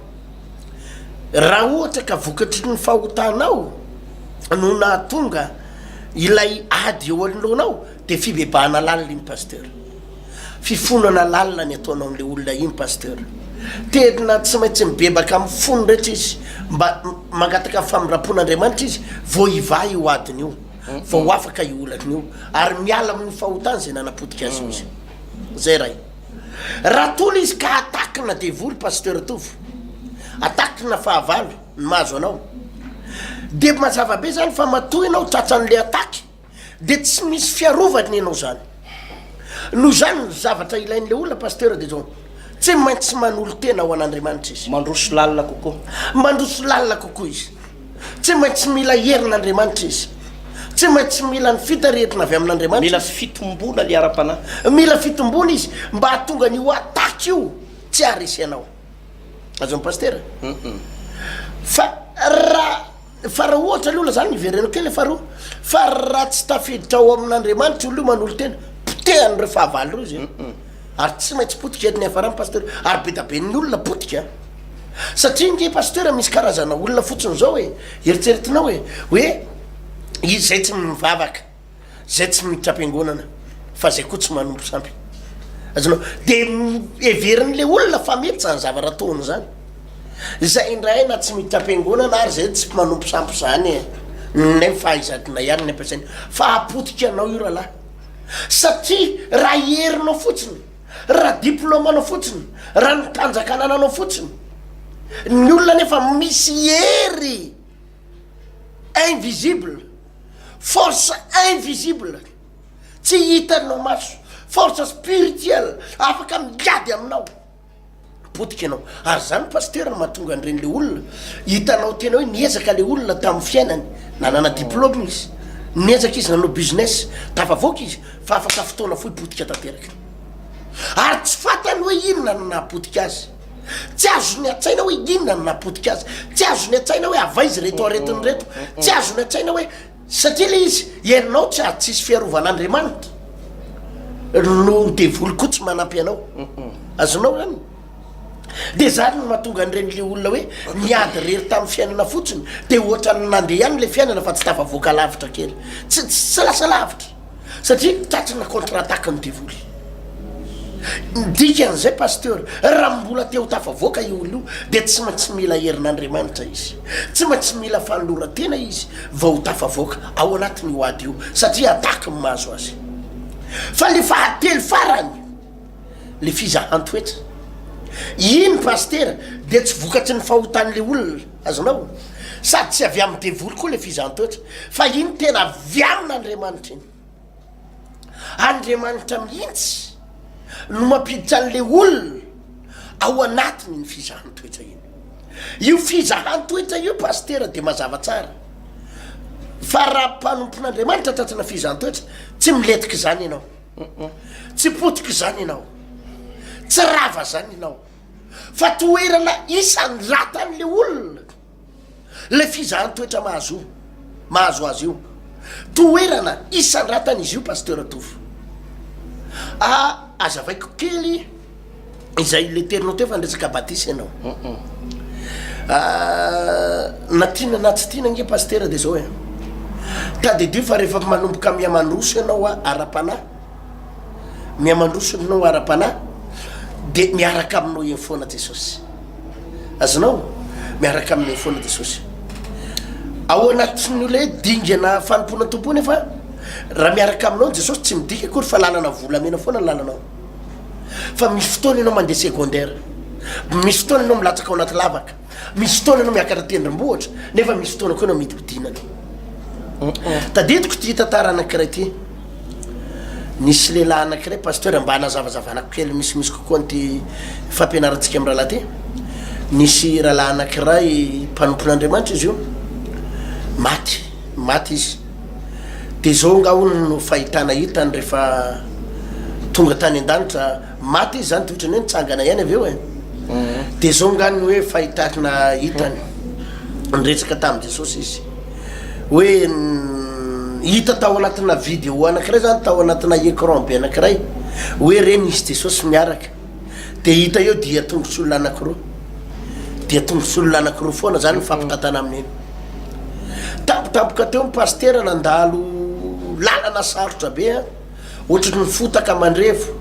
raha ohatra ka vokatry ny fahotanao no nahatonga ilay ady eo anoloanao dia fibebahana lalina iny Pasteur. Fifonana lalina ny ataonao an'ilay olona iny Pasteur. Tena tsy maintsy mibebaka amin'ny fony rehetra izy, mba mangataka famindram-pon'Andriamanitra izy vao hivaha io adiny io, vao ho afaka io olana io, ary miala amin'ny fahotany izay nanapotika azy io izy. Zay ray. Raha toa izy ka atakina devoly Pasteur Tovo, atakina fahavalo ny mahazo anao, dia mazava be zany fa matoa ianao tratran'ilay ataky, Dia tsy misy fiarovana ianao zany. Noho izany ny zavatra ilain'ilay olona Pasteur dia zao, tsy maintsy manolo-tena ho an'Andriamanitra izy. Mandroso lalina kokoa. Mandroso lalina kokoa izy. Tsy maintsy mila herin'Andriamanitra izy. Tsy maintsy mila ny fitarihetna avy amin'Andriamanitra Mila izy. fitomboana le ara-panahy. Mila fitomboana izy mba hahatonga an'io attaque io tsy haharesy anao. Azon'i Pasitera? Fa raha Fa raha ohatra aloha zany iverenako kely faharoa fa raha tsy tafiditra ao amin'Andriamanitra io olona io manolo-tena, potehan'ireo fahavalo ireo izy e. Ary tsy maintsy potika eto ny hiafarany Pasteur, ary be da be ny olona potika. Satria nge Pasteur misy karazana olona fotsiny zao e, eritreretinao e, hoe izy zay tsy mivavaka, zay tsy miditra am-piangonana, fa zay koa tsy manompo sampy. Azonao? De heverin'le olona fa mety zany zavatra ataony zany. Zay indray na tsy miditra am-piangonana ary zay tsy manompo sampy zany e, ny fahaizana ihany ny ampiasaina. Fa hapotika anao io rahalahy. Satria raha herinao fotsiny, raha diplaomanao fotsiny, raha ny tanjaka anananao fotsiny, ny olona nefa misy hery invisible, force invisible, tsy hitanao maso, force spirituelle afaka miady aminao. Potika ianao. Ary zany pasitera no mahatonga an'ireny le olona, hitanao tena hoe niezaka le olona tamin'ny fiainany, nanana diplôme izy, niezaka izy nanao business, tafavoaka izy, fa afaka fotoana fohy potika tanteraka. Ary tsy fantany hoe inona no nahapotika azy. Tsy azony an-tsaina hoe inona no nahapotika azy. Tsy azony an-tsaina hoe avy aiza ireto aretina ireto. Tsy azony an-tsaina hoe Satria le izy, ianao tsy ary tsisy fiarovan'Andriamanitra, no devoly koa tsy manampy anao. Azonao zany? De zany no mahatonga an'ireny le olona hoe niady rery tamin'ny fiainana fotsiny, de ohatran'ny nandeha ihany le fiainana fa tsy tafavoaka lavitra kely. Tsy tsy lasa lavitra. Satria tratrina contre attaque ny devoly. Ny dikan'izay Pasteur, raha mbola te ho tafavoaka io olona io dia tsy maintsy mila herin'Andriamanitra izy. Tsy maintsy mila fanoloran-tena izy vao ho tafavoaka ao anatin'io ady io satria attaque ny mahazo azy. Fa le fahatelo farany, le fizahan-toetra. Iny Pasitera dia tsy vokatry ny fahotan'le olona, azonao? Sady tsy avy amin'ny devoly koa le fizahan-toetra fa iny tena avy amin'Andriamanitra iny. Andriamanitra mihitsy no mampiditra an'ilay olona ao anatiny iny fizahan-toetra iny. Io fizahan-toetra io pasitera dia mazava tsara fa raha mpanompon'Andriamanitra tratrana fizahan-toetra tsy milentika izany ianao, tsy potika izany ianao, tsy rava izany ianao fa toerana isandratan'ilay olona. Ilay fizahan-toetra mahazo mahazo azy io. Toerana isandratana izy io Pasteur Tovo. Ah, azavaiko kely izay le terinao teo fa niresaka batisa ianao. Ah, na tiana na tsy tiana ange Pasteur de zao e. Tadidio fa rehefa manomboka mihamandroso ianao ara-panahy, mihamandroso ianao ara-panahy, de miaraka aminao eny foana Jesosy. Azonao? Miaraka aminay foana Jesosy. Ao anatin'io ilay dingana fanompoana ny Tompo nefa raha miaraka aminao Jesosy tsy midika akory fa lalana volamena foana ny lalanao. Fa misy fotoana ianao mandeha secondaire. Misy fotoana ianao milatsaka ao anaty lavaka. Misy fotoana ianao miakatra tendrombohitra nefa misy fotoana koa ianao midimidinana. Tadidiko ity tantara anankiray ity. Nisy lehilahy anankiray, pasteur, mba hanazavazavanako kely misimisy kokoa an'ity fampianarantsika amin'ny rahalahy ity. Nisy rahalahy anankiray mpanompon'Andriamanitra izy io, maty, maty izy. Dia izao angaha hono no fahitana hitany rehefa tonga tany an-danitra, maty izy izany dia ohatran'ny hoe nitsangana ihany avy eo e. Dia izao angaha ny hoe fahitana hitany, niresaka tamin'i Jesosy izy. hoe hita tao anatina video anankiray zany tao anatina écran be anankiray hoe re misy Jesosy miaraka de hita eo dia tongotr'olona anankiroa dia tongotr'olona anankiroa foana zany mifampitantana amin'iny tampotampoka teo ny pasitera nandalo lalana sarotra be a ohatry ny fotaka mandrevo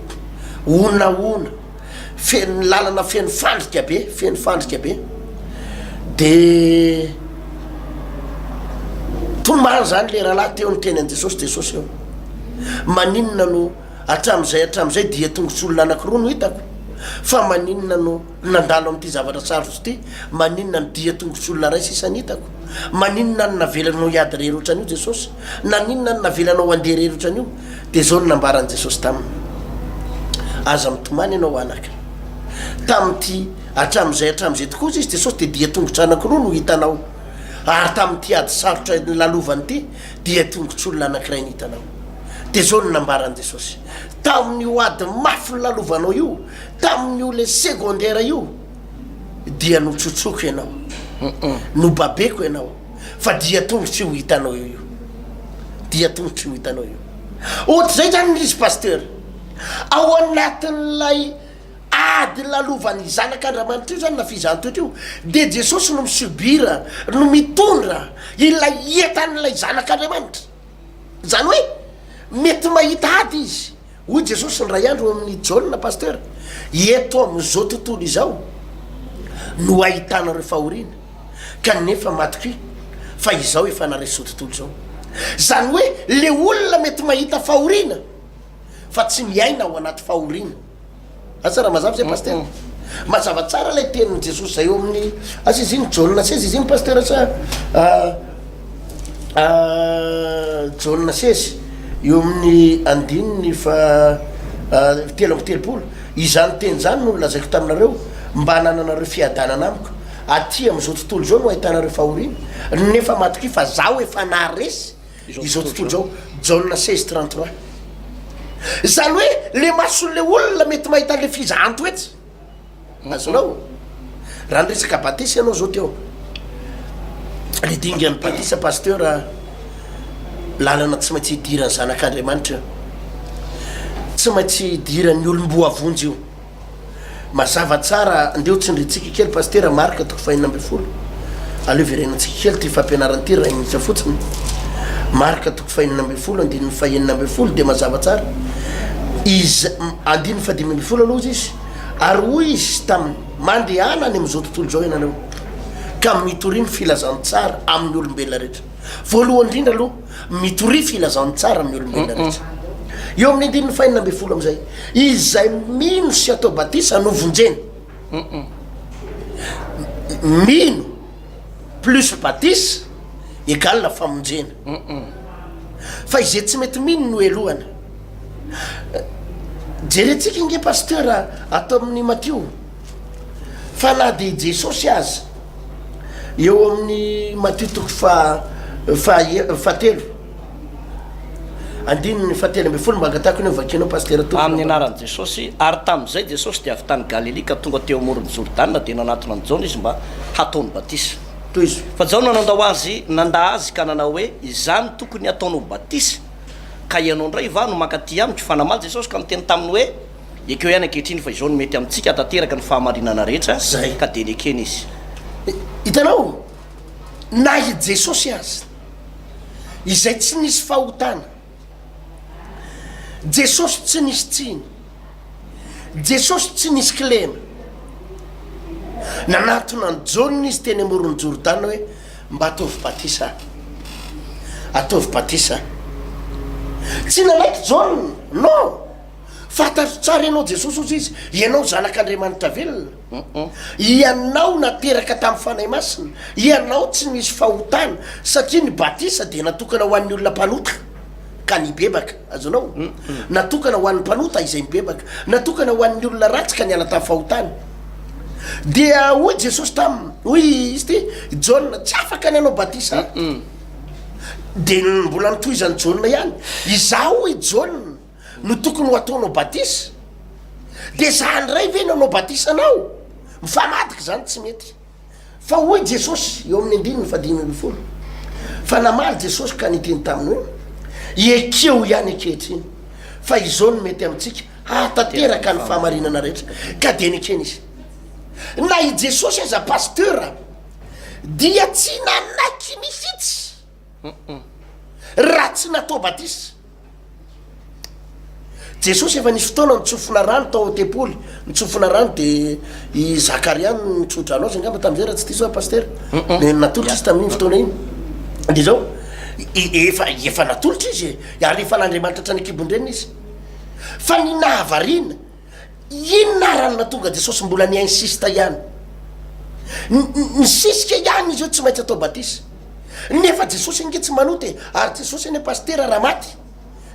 honahona feno lalana feno fandrika be feno fandrika be de tomany zany le rahalahy teo niteny an'i Jesosy Jesosy eo maninona no hatramin'izay hatramin'izay dia tongotr'olona anankiroa no hitako fa maninona no nandalo amin'ity zavatra sarotra ity maninona no dia tongotr'olona ray sisa ny hitako maninona no navelanao hiady rery ohatran'io Jesosy naninona no navelanao handeha rery ohatran'io Dia izao no nambaran'i Jesosy taminy, Aza mitomany ianao anaka. Tamin'ity hatramin'izay hatramin'izay tokoa hozy izy Jesosy dia dian-tongotra anankiroa no hitanao, ary tamin'ity ady sarotra nolalovany ity dia tongotr'olona anankiray no hitanao. Dia izao no nambaran'i Jesosy, Tamin'io ady mafy nolalovanao io, tamin'io le secondaire io, dia notsotsoiko ianao, nobabeko ianao, fa dia tongotry io hitanao eo io dia tongotry io hitanao io ohatr'izay zany ny izy pasteur ao anatin'ilay ady lalovan'ny zanak'Andriamanitra io zany na fizahan-toetra io dia Jesosy no mi-subir, no mitondra ilay entan'ilay zanak'Andriamanitra. Izany hoe mety mahita ady izy. Hoy Jesosy indray andro eo amin'ny Jaona Pasteur, eto amin'izao tontolo izao no ahitanareo fahoriana, kanefa matokia fa Izaho efa naharesy izao tontolo izao. Izany hoe le olona mety mahita fahoriana fa tsy miaina ao anaty fahoriana. Asa raha mazava zay pasitera? Mazava tsara ilay tenin'i Jesosy zay eo amin'ny asa izy iny Jaona seza izy iny pasitera sa Jaona seza eo amin'ny andininy fa 33, izany teny izany no nolazaiko taminareo mba hanananareo fiadanana amiko, aty amin'izao tontolo izao no ahitanareo fahoriana, nefa matokia fa zaho efa naharesy izao tontolo izao, Jaona 16 33. Izany hoe le mason'le olona mety mahita an'le fizahan-toetra. Azonao? Raha niresaka batisa ianao zao teo, le dingan'ny batisa pasteur, lalana tsy maintsy idiran'ny zanak'Andriamanitra io. Tsy maintsy idiran'ny olom-boavonjy io. Mazava tsara, ndeha ho tsindrintsika kely Pasitera Marc toko fahenina 16. Aleo verenantsika kely ity fampianarana ity iray minitra fotsiny. Marc toko fahenina 16 andininy fahenina 16 dia mazava tsara. Iz, andininy fahadimy 15 aloha izy izy. Ary hoy izy taminy, mandehana any amin'izao tontolo izao ianareo, ka mitoria ny filazantsara amin'ny olombelona rehetra. Voalohany indrindra aloha, mitoria filazantsara amin'ny olombelona rehetra. Eo amin'ny andininy fahenina 16 amin'izay, Izay mino sy atao batisa no vonjena. Mino plus batisa égale famonjena. Fa izay tsy mety mino no helohana. Jerentsika ange pasteur ato amin'ny Matio fa na dia i Jesosy aza eo amin'ny Matio toko faha fahatelo Andininy fahatelo 13 mba angatahako ny ho vakianao Pasitera Tovo. Amin'ny anaran'i Jesosy. Ary tamin'izay Jesosy dia avy tany Galilia ka tonga teo amoron'i Jordana, dia nanatona an'i Jaona izy mba hataony batisa. Tohizo. Fa Jaona nandao azy, nandà azy ka nanao hoe, Izaho no tokony hataonao batisa, ka ianao indray va no mankaty amiko? Fa namaly Jesosy ka niteny taminy hoe, Ekeo ihany ankehitriny fa izao no mety amintsika hahatanteraka ny fahamarinana rehetra, Izay. ka dia nekeny izy. Hitanao, na i Jesosy aza. izay tsy nisy fahotana, Jesosy tsy nisy tsiny, Jesosy tsy nisy kilema. Nanatona an'i Jaona izy teny amoron'i Jordana hoe, mba ataovy batisa aho. Ataovy batisa aho. Tsy nanaiky Jaona, non! Fantatro tsara ianao Jesosy hozy izy, ianao zanak'Andriamanitra velona. Ianao nateraka tamin'ny Fanahy Masina, ianao tsy nisy fahotana, satria ny batisa dia natokana ho an'ny olona mpanota ka nibebaka. Azonao? Natokana ho an'ny mpanota izay mibebaka. Natokana ho an'ny olona ratsy ka niala tamin'ny fahotana. Dia hoy Jesosy taminy, hoy izy ity, Jaona, tsy afaka ny hanao batisa aho. Dia mbola notohizan'i Jaona ihany, izaho hoy Jaona, no tokony ho ataonao batisa? De za ndray ve no hanao batisa anao? Mifamadika zany tsy mety. Fa hoy Jesosy eo amin'ny andininy faha 15, Fa namaly Jesosy ka niteny taminy hoe, Ekeo ihany ankehitriny, fa izao no mety amintsika hahatanteraka ny fahamarinana rehetra. Ka dia nekeny izy. Na i Jesosy aza pasteur dia tsy nanaiky mihitsy raha tsy natao batisa. Jesosy efa nisy fotoana nitsofona rano tao an-tempoly, nitsofona rano de i Zakaria no nitso-drano azy angamba tamin'izay raha tsy diso aho pasitera. De natolotra izy tamin'iny fotoana iny. De zao, efa efa natolotra izy e, ary efa an'Andriamanitra hatrany an-kibon-dreniny izy. Fa ny nahavariana, inona ara no nahatonga Jesosy mbola ni-insiste ihany? Nisisika ihany izy hoe tsy maintsy atao batisa. Nefa Jesosy ange tsy manota e, ary Jesosy anie pasitera raha maty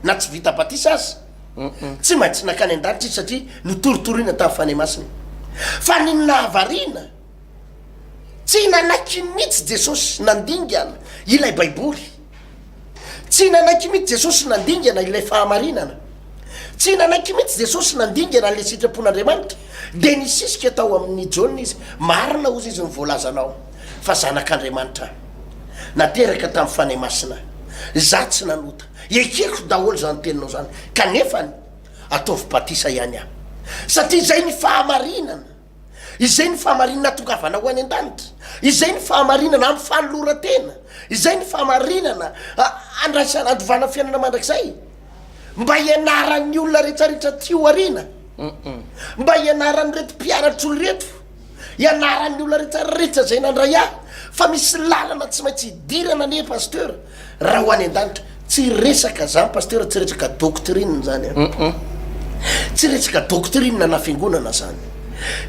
na tsy vita batisa aza, tsy maintsy nankany an-danitra izy satria notoritorina tamin'ny Fanahy Masina. Fa ny nahavariana, tsy nanaiky mihitsy Jesosy nandingana ilay Baiboly. Tsy nanaiky mihitsy Jesosy nandingana ilay fahamarinana. Tsy nanaiky mihitsy Jesosy nandingana an'ilay sitrapon'Andriamanitra. Dia nisisika tao amin'i Jaona izy. Marina hozy izy ny voalazanao fa zanak'Andriamanitra aho. Nateraka tamin'ny Fanahy Masina. Izaho tsy nanota. Ekeko daholo izany teninao izany. Kanefany, ataovy batisa ihany aho. Satria izay ny fahamarinana. Izay ny fahamarinana hahatongavana ho any an-danitra. Izay ny fahamarinana amin'ny fanoloran-tena. Izay ny fahamarinana handraisana, handovana fiainana mandrakizay. Mba hianaran'ny olona rehetrarehetra aty aoriana. Mba hianaran'ireto mpianatro ireto. Ianaran'ny olona rehetra rehetra izay nandray ahy fa misy lalana tsy maintsy hidirana anie Pasteur raha ho any an-danitra. Tsy resaka zany Pasteur, tsy resaka doctrine zany an. Tsy resaka doctrine na fiangonana zany.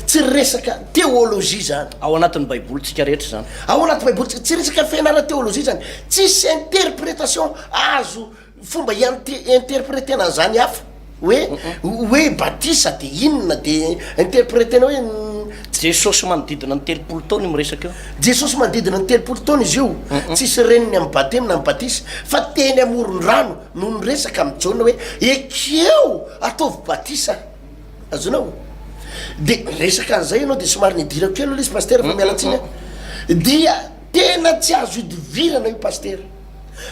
Tsy resaka théologie zany. Ao anatin'ny baibolintsika rehetra izany. Ao anaty baibolintsika, tsy resaka fianarana théologie zany. Tsisy interprétation azo Fomba hi-interpreter-na an'izany hafa hoe hoe batisa de inona de interpreter-na hoe. Jesosy manodidina ny 30 taona io miresaka io. Jesosy manodidina ny 30 taona izy io, tsisy reniny amin'ny batemy na amin'ny batisa fa teny amoron-drano no niresaka amin'i Jaona hoe ekeo ataovy batisa. Azonao? De resaka an'izay ianao de somary nidirako kely aloha izy pasitera fa miala tsiny an. Dia tena tsy azo idivirana io pasitera.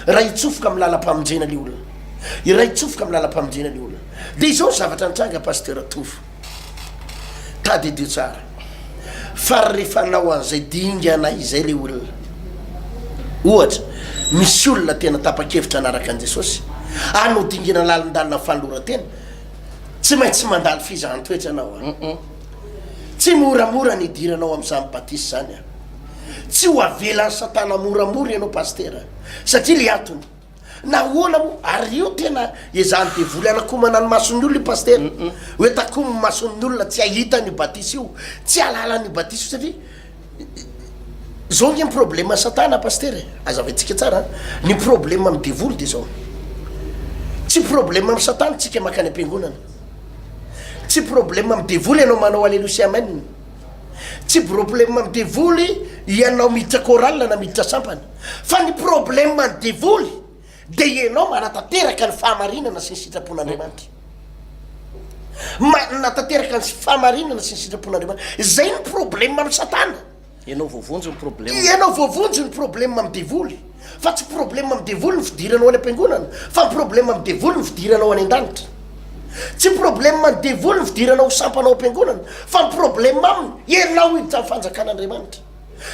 Raha hitsofoka amin'ny lalam-pamonjena le olona. Iray hitsofoka amin'ny lalam-pamonjena le olona. Dia izao ny zavatra nitranga Pasteur Tovo. Tadidio tsara. Fa rehefa hanao an'izay dingana izay le olona. Ohatra, misy olona tena tapa-kevitra hanaraka an'i Jesosy, hanao dingana lalindalina amin'ny fanoloran-tena, tsy maintsy mandalo fizahan-toetra ianao an. Tsy moramora ny hidiranao amin'izany batisa izany an. Tsy ho avelan'i satana moramora ianao pasitera satria le antony nahoana moa ary io tena ezahan'ny devoly anakomana ny mason'ny olona io pasitera hoe takomy ny mason'ny olona tsy hahita an'io batisa io tsy hahalala an'io batisa io satria zao nge ny problème satana pasitera e azavaintsika tsara an ny problème amin'ny devoly de zao tsy problème amin'ny satana tsika makany am-piangonana tsy problème amin'ny devoly ianao manao aleloia sy amen Tsy problème am devoly ianao miditra chorale na miditra sampana fa ny problème ny devoly de ianao manatanteraka ny fahamarinana sy ny sitrapon'Andriamanitra. Manatanteraka ny fahamarinana sy ny sitrapon'Andriamanitra. Zay ny problème am satana. Ianao voavonjy ny problème. Ianao voavonjy ny problème am devoly. Fa tsy problème am devoly ny fidiranao any am-piangonana fa ny problème am devoly ny fidiranao any an-danitra. Tsy problème ny devoly ny fidiranao ho sampana ao am-piangonana fa ny problème aminy ianao hiditra am fanjakan'Andriamanitra.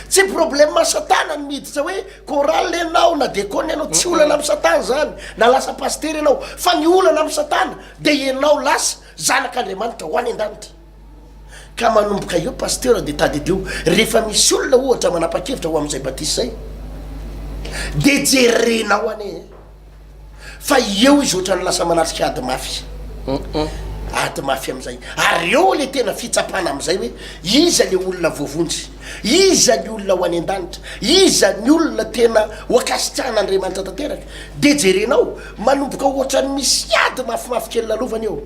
Tsy problème satana ny miditra hoe chorale ianao na diakona ianao, tsy olana am satana zany na lasa pasitera ianao fa ny olana am satana dia ianao lasa zanak'Andriamanitra ho any an-danitra. Ka manomboka eo pasteur de tadidio rehefa misy olona ohatra manapa-kevitra ho amin'izay batisa izay de jerenao anie e fa eo izy ohatran'ny lasa manatrika ady mafy ady mafy amin'izay ary eo le tena fitsapana amin'izay hoe iza le olona voavonjy iza ny olona ho any an-danitra iza ny olona tena ho ankasitrahan'Andriamanitra tanteraka de jerenao manomboka ohatran'ny misy ady mafimafy kely lalovana eo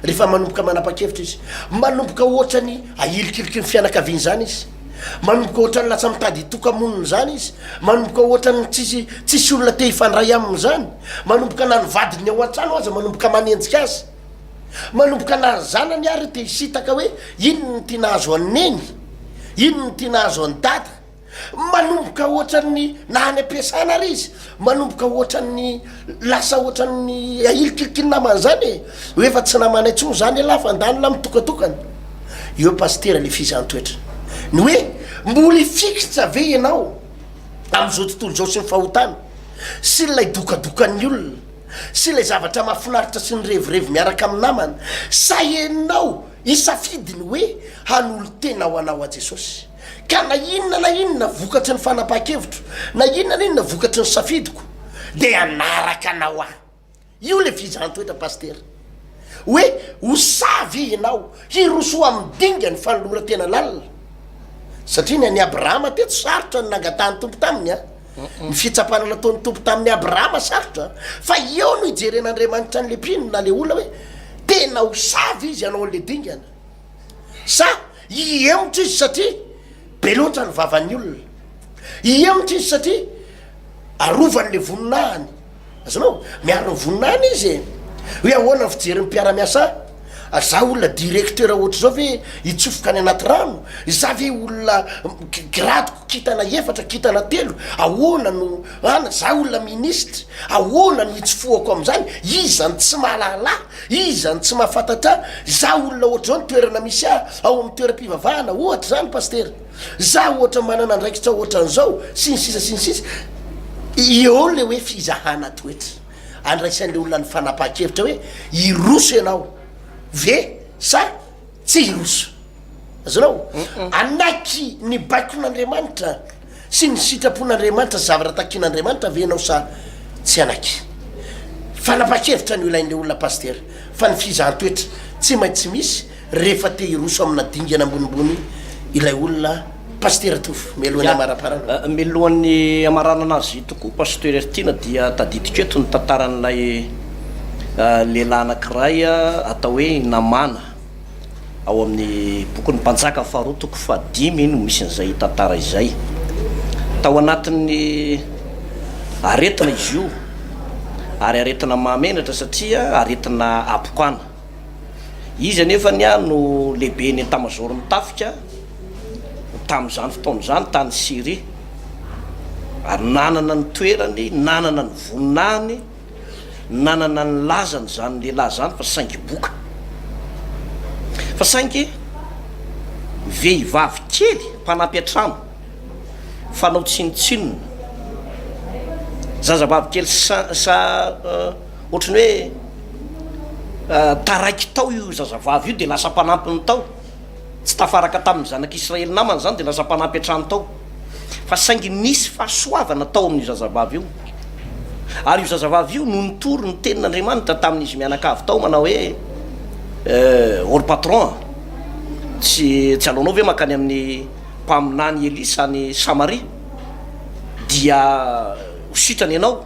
Rehefa manomboka manapa-kevitra izy, manomboka ohatrany ahilikiliky ny fianakaviany izany izy, manomboka ohatrany lasa mitady hitoka-monina izany izy, manomboka ohatrany tsisy tsisy olona te hifandray aminy izany, manomboka na ny vadiny ao an-trano aza manomboka manenjika azy, manomboka na ny zanany ary te hisintaka hoe inona no tiana azo an'i neny, inona no tiana azo an'i dada. Manomboka ohatran'ny na any am-piasana ary izy, manomboka ohatran'ny lasa ohatran'ny ahilikiliky ny namany zany e, hoe efa tsy namana intsony zany elah fa ndany lah mitokatokana. Eo pasitera le fizahan-toetra. Ny hoe mbola hifikitra ve ianao amin'izao tontolo izao sy ny fahotana sy ilay dokadokan'ny olona sy ilay zavatra mahafinaritra sy ny revirevy miaraka amin'ny namana sa ianao hisafidy ny hoe hanolo-tena ho anao a Jesosy? Ka na inona na inona vokatry ny fanapahan-kevitro, na inona na inona vokatry ny safidiko, dia hanaraka anao aho. Io ilay fizahan-toetra Pasitera. Hoe ho sahy ve ianao hiroso amin'ny dingan'ny fanoloran-tena lalina? Satria ny an'i Abrahama teto sarotra ny nangatahan'ny Tompo taminy an. Ny fitsapana nataon'ny Tompo tamin'i Abrahama sarotra, fa eo no ijeren'Andriamanitra an'ilay mpino na ilay olona hoe tena ho sahy ve izy hanao an'ilay dingana? Sa hihemotra izy satria be loatra ny vavan'ny olona? Hihemotra izy satria arovany le voninahiny? Azonao? Miaro ny voninahiny izy e! Hoe ahoana ny fijerin'ny mpiara-miasa ahy? Za olona directeur ohatr'izao ve hitsofoka any anaty rano? Za ve olona gradiko kintana efatra, kintana telo, ahoana no an, za olona ministre, ahoana no hitsofohako amin'izany? Iza no tsy mahalala ahy? Iza no tsy mahafantatra ahy? Za olona ohatr'izao ny toerana misy ahy ao amin'ny toeram-pivavahana ohatra izany Pasitera. Za ohatra manana andraikitra ohatran'izao sy ny sisa sy ny sisa. Eo le hoe fizahana toetra. Andraisan'le olona ny fanapahan-kevitra hoe hiroso ianao ve sa tsy hiroso. Azonao? Hanaiky ny baikon'Andriamanitra sy ny sitrapon'Andriamanitra sy zavatra takian'Andriamanitra ve ianao sa tsy hanaiky? Fanapahan-kevitra no ilain'le olona Pasitera fa ny fizahan-toetra tsy maintsy misy rehefa te hiroso amina dingana ambonimbony ilay olona Pasitera Tovo, mialohan'ny hamaraparana. Mialohan'ny hamaranana azy tokoa Pasteur Heritiana dia tadidiko eto ny tantaran'ilay lehilahy anankiray atao hoe Namàna ao amin'ny bokin'ny Mpanjaka faharoa toko fahadimy no misy an'izay tantara izay. Tao anatin'ny aretina izy io ary aretina mahamenatra satria aretina habokana. Izy anefa ny no lehiben'ny etamazaoron'ny tafika tamin'izany fotoana izany tany Syria, ary nanana ny toerany, nanana ny voninahiny, nanana ny lazany izany lehilahy izany fa saingy boka. Fa saingy vehivavy kely mpanampy an-trano, fanao tsinontsinona, zazavavy kely sa, sa ohatry ny hoe taraiky tao io zazavavy io dia lasa mpanampiny tao, tsy tafaraka tamin'ny zanak'Israely namany izany dia lasa mpanampy an-trano tao, fa saingy nisy fahasoavana tao amin'io zazavavy io, ary io zazavavy io no nitory ny tenin'Andriamanitra tamin'izy mianakavy tao manao hoe, Or patron a, tsy tsy aleonao ve mankany amin'ny mpaminany Elisa any Samaria dia ho sitrana ianao?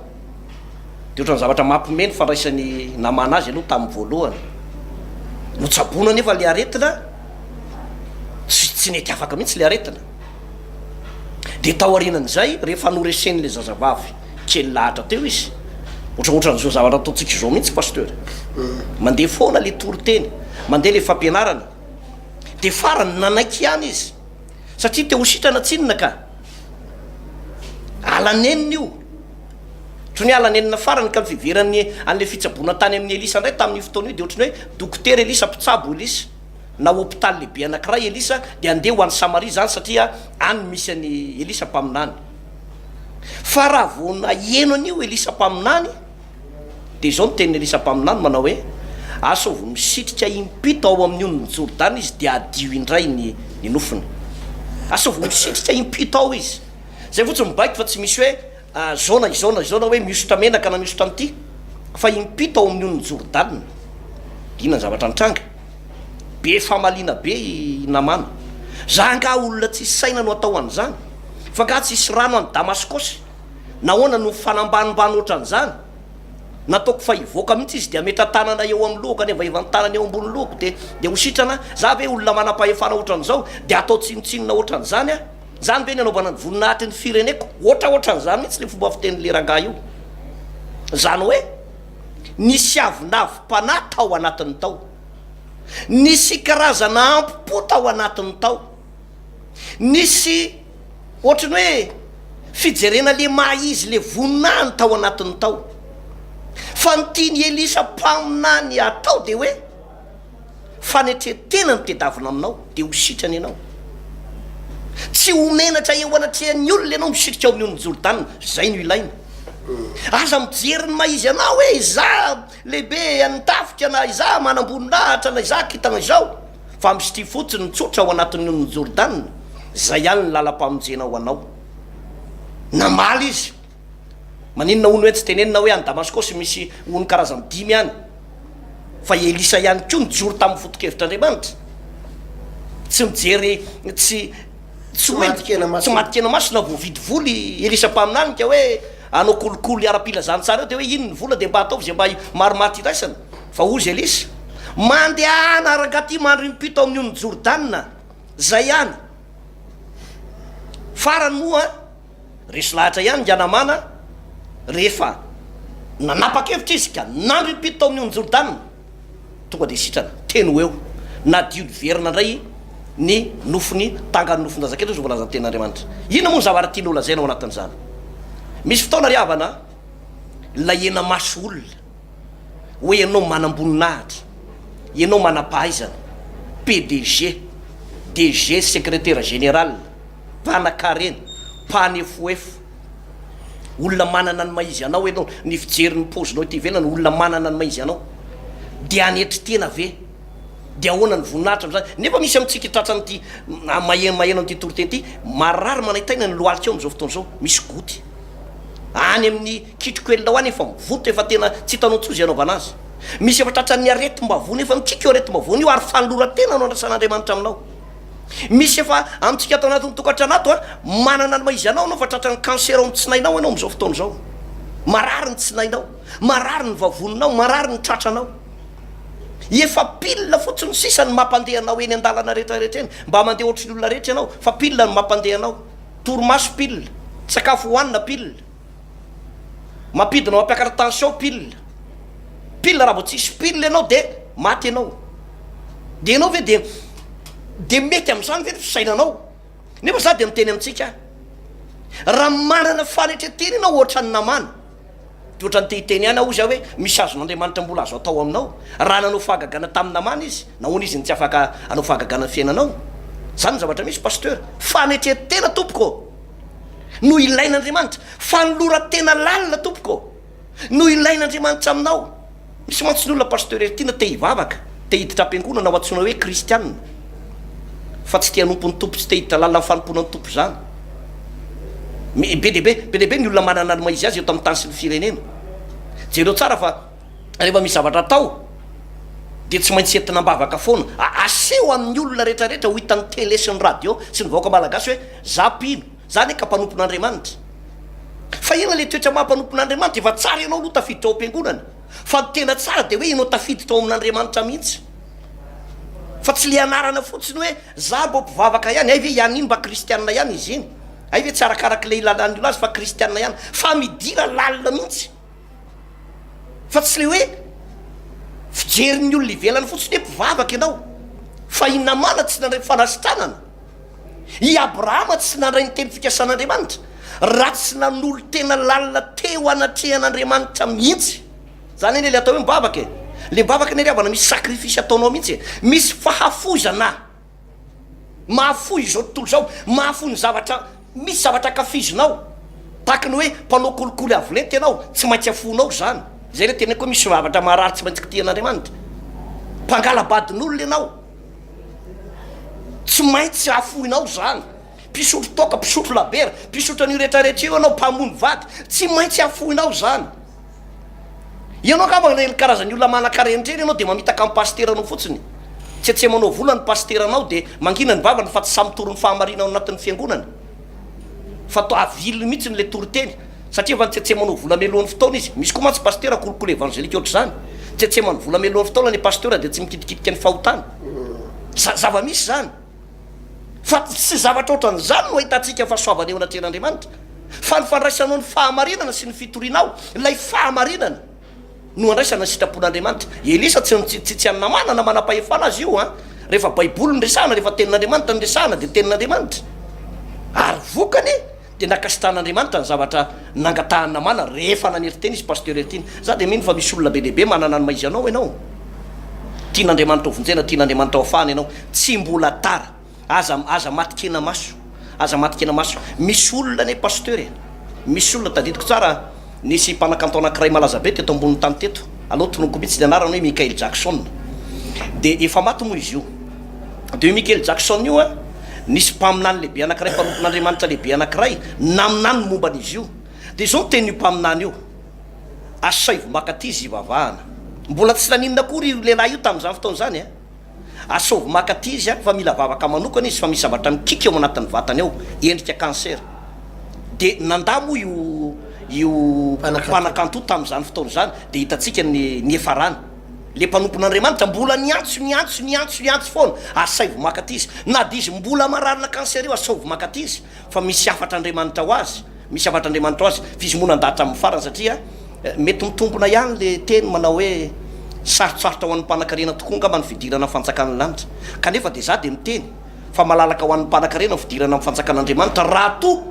Dia ohatran'ny zavatra mampime ny fandraisan'i Namana azy aloha tamin'ny voalohany. Notsaboina anefa ilay aretina, tsy tsy nety afaka mihitsy ilay aretina. Dia taorianan'izay, rehefa noresen'ilay zazavavy kely lahatra teo izy, ohatrohatran'izao zavatra ataontsika izao mihitsy Pasteur. Mandeha foana ilay toriteny, mandeha ilay fampianarana. Dia farany nanaiky ihany izy, satria te ho sitrana tsinona ka. Ala nenina io. Ohatran'ny hoe ala nenina farany ka ny fiveran'ny an'ilay fitsaboana tany amin'i Elisa indray tamin'io fotoana io dia ohatran'ny hoe dokotera Elisa, mpitsabo Elisa, na hopitaly lehibe anankiray Elisa dia handeha ho any Samaria izany satria any no misy an'i Elisa mpaminany. Fa raha vao naheno an'io Elisa mpaminany dia izao no tenin'i Elisa mpaminany manao hoe, Asaovy misitrika impito ao amin'ny onin'i Jordana izy dia hadio indray ny ny nofony. Asaovy misitrika impito ao izy. Izay fotsiny mibaiko fa tsy misy hoe izao na izao na izao na hoe mihosotra menaka na mihosotra an'ity fa impito ao amin'ny onin'i Jordana. Inona ny zavatra nitranga? Be famaliana be i Namana. Za angaha olona tsisy saina no atao an'izany? Fa angaha tsisy rano any Damaskosy? Nahoana no mifanambanimbany ohatran'izany? Nataoko fa hivoaka mihitsy izy dia hametra-tanana eo amin'ny lohako, hanevaivan-tanana eo ambony lohako dia dia ho sitrana aho. Za ve olona manam-pahefana ohatran'izao dia atao tsinontsinona ohatran'izany aho? Izany ve ny anaovana ny voninahitry ny fireneko? Ohatraohatran'izany mihitsy ilay fomba fitenin'ilay rangahy io. Izany hoe nisy avonavom-panahy tao anatiny tao. Nisy karazana ampo-po tao anatiny tao. Nisy ohatry ny hoe fijerena le maha izy le voninahiny tao anatiny tao. Fa ny tian'i Elisa mpaminany atao dia hoe fanetren-tena no tedavina aminao dia ho sitrana ianao. Tsy ho menatra eo anatrehan'ny olona ianao misitrika ao amin'ny onin'i Jordana. Izay no ilaina. Aza mijery ny maha izy anao hoe izaho lehibe an'ny tafika na izaho manam-boninahitra na izaho kintana izao. Fa misitriha fotsiny ny tsotra ao anatin'ny onin'i Jordana, izay ihany ny lalam-pamonjena ho anao. Namaly izy. Maninona hono hoe tsy tenenina hoe any Damaskosy misy ony karazany dimy any? Fa i Elisa ihany koa nijoro tamin'ny foto-kevitr'Andriamanitra. Tsy mijery, tsy, tsy hoe, tsy matin-kena maso na voavidy vola i Elisa mpaminany ka hoe hanao kolikoly ara-pilazantsara eo dia hoe iny ny vola dia mba ataovy izay mba marimaritra iraisana. Fa hozy Elisa, Mandehana rangahy mandry impito ao amin'ny onin'i Jordana, izay ihany. Farany moa, resy lahatra ihany nga Namàna rehefa nanapa-kevitra izy ka nandry impito tao amin'ny onin'i Jordana. Tonga dia sitrana. Teny ho eo. Nadio niverina indray ny nofony, tangan'ny nofon-jazakely hoy izao voalazan'ny tenin'Andriamanitra. Inona moa ny zavatra tiana holazaina ao anatin'izany? Misy fotoana ry havana, ilay hena-maso olona, hoe ianao manam-boninahitra, ianao manam-pahaizana, PDG, DG, Secrétaire Général, mpanakarena, mpanefoefo, olona manana ny maha izy anao ianao, ny fijery ny paozinao ety ivelany, olona manana ny maha izy anao, dia hanetry tena ve? Dia ahoana ny voninahitra amin'izany? Nefa misy amintsika tratran'ity maheno maheno an'ity toriteny ity, marary manaintaina ny lohalika eo amin'izao fotoana izao, misy goty any amin'ny kitrokelinao any efa mivonto, efa tena tsy hitanao intsony izay hanaovana azy. Misy efa tratran'ny aretim-bavony, efa mikiky io aretim-bavony io ary fanoloran-tena no andrasan'Andriamanitra aminao. Misy efa amintsika ato anatin'ny tokantrano ato a, manana ny maha izy anao ianao fa tratran'ny cancer ao amin'ny tsinainao ianao amin'izao fotoana izao. Marary ny tsinainao, marary ny vavoninao, marary ny tratranao. Efa pile fotsiny sisa no mampandeha anao eny an-dalana rehetra rehetra eny. Mba mandeha ohatry ny olona rehetra ianao fa pile no mampandeha anao. Torimaso pile, sakafo hohanina pile. Mampidina mampiakatra tension pile. Pile raha vao tsisy pile ianao dia maty ianao. Dia ianao ve dia dia mety amin'izany ve ny fisainanao? Nefa za dia miteny amintsika, raha manana fanetren-tena ianao ohatran'ny namana, dia ohatran'ny te hiteny ihany aho hozy aho hoe misy azon'Andriamanitra mbola azo atao aminao. Raha nanao fahagagana tamin'i Namana izy, nahoana izy no tsy afaka hanao fahagagana ny fiainanao? Zany ny zavatra misy Pasteur. Fanetren-tena tompoko ô! No ilain'Andriamanitra. Fanoloran-tena lalina tompoko ô! No ilain'Andriamanitra aminao. Misy mantsy ny olona Pasteur Heritiana te hivavaka, te hiditra am-piangonana ho antsoina hoe kristiana, fa tsy te hanompo ny Tompo, tsy te hiditra lalina amin'ny fanompoana ny Tompo izany. Be dia be, be dia be ny olona manana ny maha izy azy eto amin'ny tany sy ny firenena. Jereo tsara fa rehefa misy zavatra atao dia tsy maintsy entina am-bavaka foana. Aseho amin'ny olona rehetra rehetra ho hitan'ny télé sy ny radio sy ny vahoaka malagasy hoe za mpino, za anie ka mpanompon'Andriamanitra. Fa inona ilay toetra maha mpanompon'Andriamanitra? Efa tsara ianao aloha tafiditra ao am-piangonana, fa ny tena tsara dia hoe ianao tafiditra ao amin'Andriamanitra mihitsy. Fa tsy ilay anarana fotsiny hoe za mbô mpivavaka ihany, hay ve ihany iny mba kristianina ihany izy iny? Hay ve tsy arakarak'ilay ilalan'ny olona azy fa kristianina ihany? Fa midira lalina mihitsy. Fa tsy le hoe fijerin'ny olona ivelany fotsiny hoe mpivavaka ianao. Fa i Namana tsy nandray fanasitranana. I Abrahama tsy nandray ny teny fikasan'Andriamanitra raha tsy nanolo-tena lalina teo anatrehan'Andriamanitra mihitsy. Zany anie le atao hoe mivavaka e. Le mivavaka anie ry havana misy sacrifice ataonao mihitsy e. Misy fahafoizana. Mahafoy izao tontolo izao, mahafoy ny zavatra, misy zavatra ankafizinao, tahaka ny hoe mpanao kolikoly avo lenta ianao, tsy maintsy afoinao izany. Izay ilay teneniko hoe misy zavatra maharary tsy maintsy kitihan'Andriamanitra. Mpangala-badin'olona ianao, tsy maintsy afoinao izany. Mpisotro toaka, mpisotro labiera, mpisotro an'io rehetrarehetra io ianao, mpamono vady, tsy maintsy afoinao izany. Ianao angamba ireny karazan'ny olona manankarena ireny ianao dia mamitaka ny pasiteranao fotsiny. Tsetsemanao vola ny pasiteranao dia mangina ny vavany fa tsy samy mitory ny fahamarinana ao anatin'ny fiangonana. Fa toa aviliny mihitsy ilay toriteny satria efa nitsetsemanao vola mialohan'ny fotoana izy. Misy koa mantsy pasitera kolikoly evangelika ohatr'izany. Tsetsemany vola mialohan'ny fotoana ny pasitera dia tsy mikitikitika ny fahotana. Zava-misy izany. Fa tsy zavatra ohatran'izany no ahitantsika fahasoavana eo anatrehan'Andriamanitra, fa ny fandraisanao ny fahamarinana sy ny fitorianao ilay fahamarinana no andraisana ny sitrapon'Andriamanitra. Elisa tsy tsy tsy an'i Namana na manam-pahefana azy io an! Rehefa Baiboly no resahana, rehefa Tenin'Andriamanitra no resahana dia Tenin'Andriamanitra. Ary vokany dia nankasitrahan'Andriamanitra ny zavatra nangatahan'i Namana rehefa nanery tena izy Pasteur Heritiana. Za dia mino fa misy olona be dia be manana ny maha izy anao ianao. Tian'Andriamanitra ho vonjena, tian'Andriamanitra ho afahana ianao. Tsy mbola tara. Aza aza maty kenamaso. Aza maty kenamaso. Misy olona anie Pasteur e. Misy olona tadidiko tsara nisy mpanakanto anankiray malaza be teto ambonin'ny tany teto. Aleo tononiko mihitsy ny anarany hoe Michael Jackson. Dia efa maty moa izy io. Dia io Michael Jackson io an, nisy mpaminany lehibe anankiray, mpanompon'Andriamanitra lehibe anankiray naminany ny momba an'izy io. Dia izao ny tenin'io mpaminany io. Asaivo maka aty izy hivavahana. Mbola tsy naninona akory io lehilahy io tamin'izany fotoana izany an. Asaovy maka aty izy an, fa mila vavaka manokana izy fa misy zavatra mikiky ao anatin'ny vatany ao, endrika cancer. Dia nandà moa io io mpanakanto io tamin'izany fotoana izany, dia hitantsika ny niafarany. Ilay mpanompon'Andriamanitra mbola niantso, niantso, niantso, niantso foana, asaivo maka aty izy. Na dia izy mbola mararina cancer io, asaovy maka aty izy fa misy hafatr'Andriamanitra ho azy. Misy hafatr'Andriamanitra ho azy, f'izy moa nandà hatramin'ny farany satria mety mitombina ihany le teny manao hoe Sarotsarotra ho an'ny mpanankarena tokoa angamba ny fidirana amin'ny fanjakan'ny lanitra. Kanefa dia izaho dia miteny fa malalaka ho an'ny mpanankarena ny fidirana amin'ny fanjakan'Andriamanitra raha toa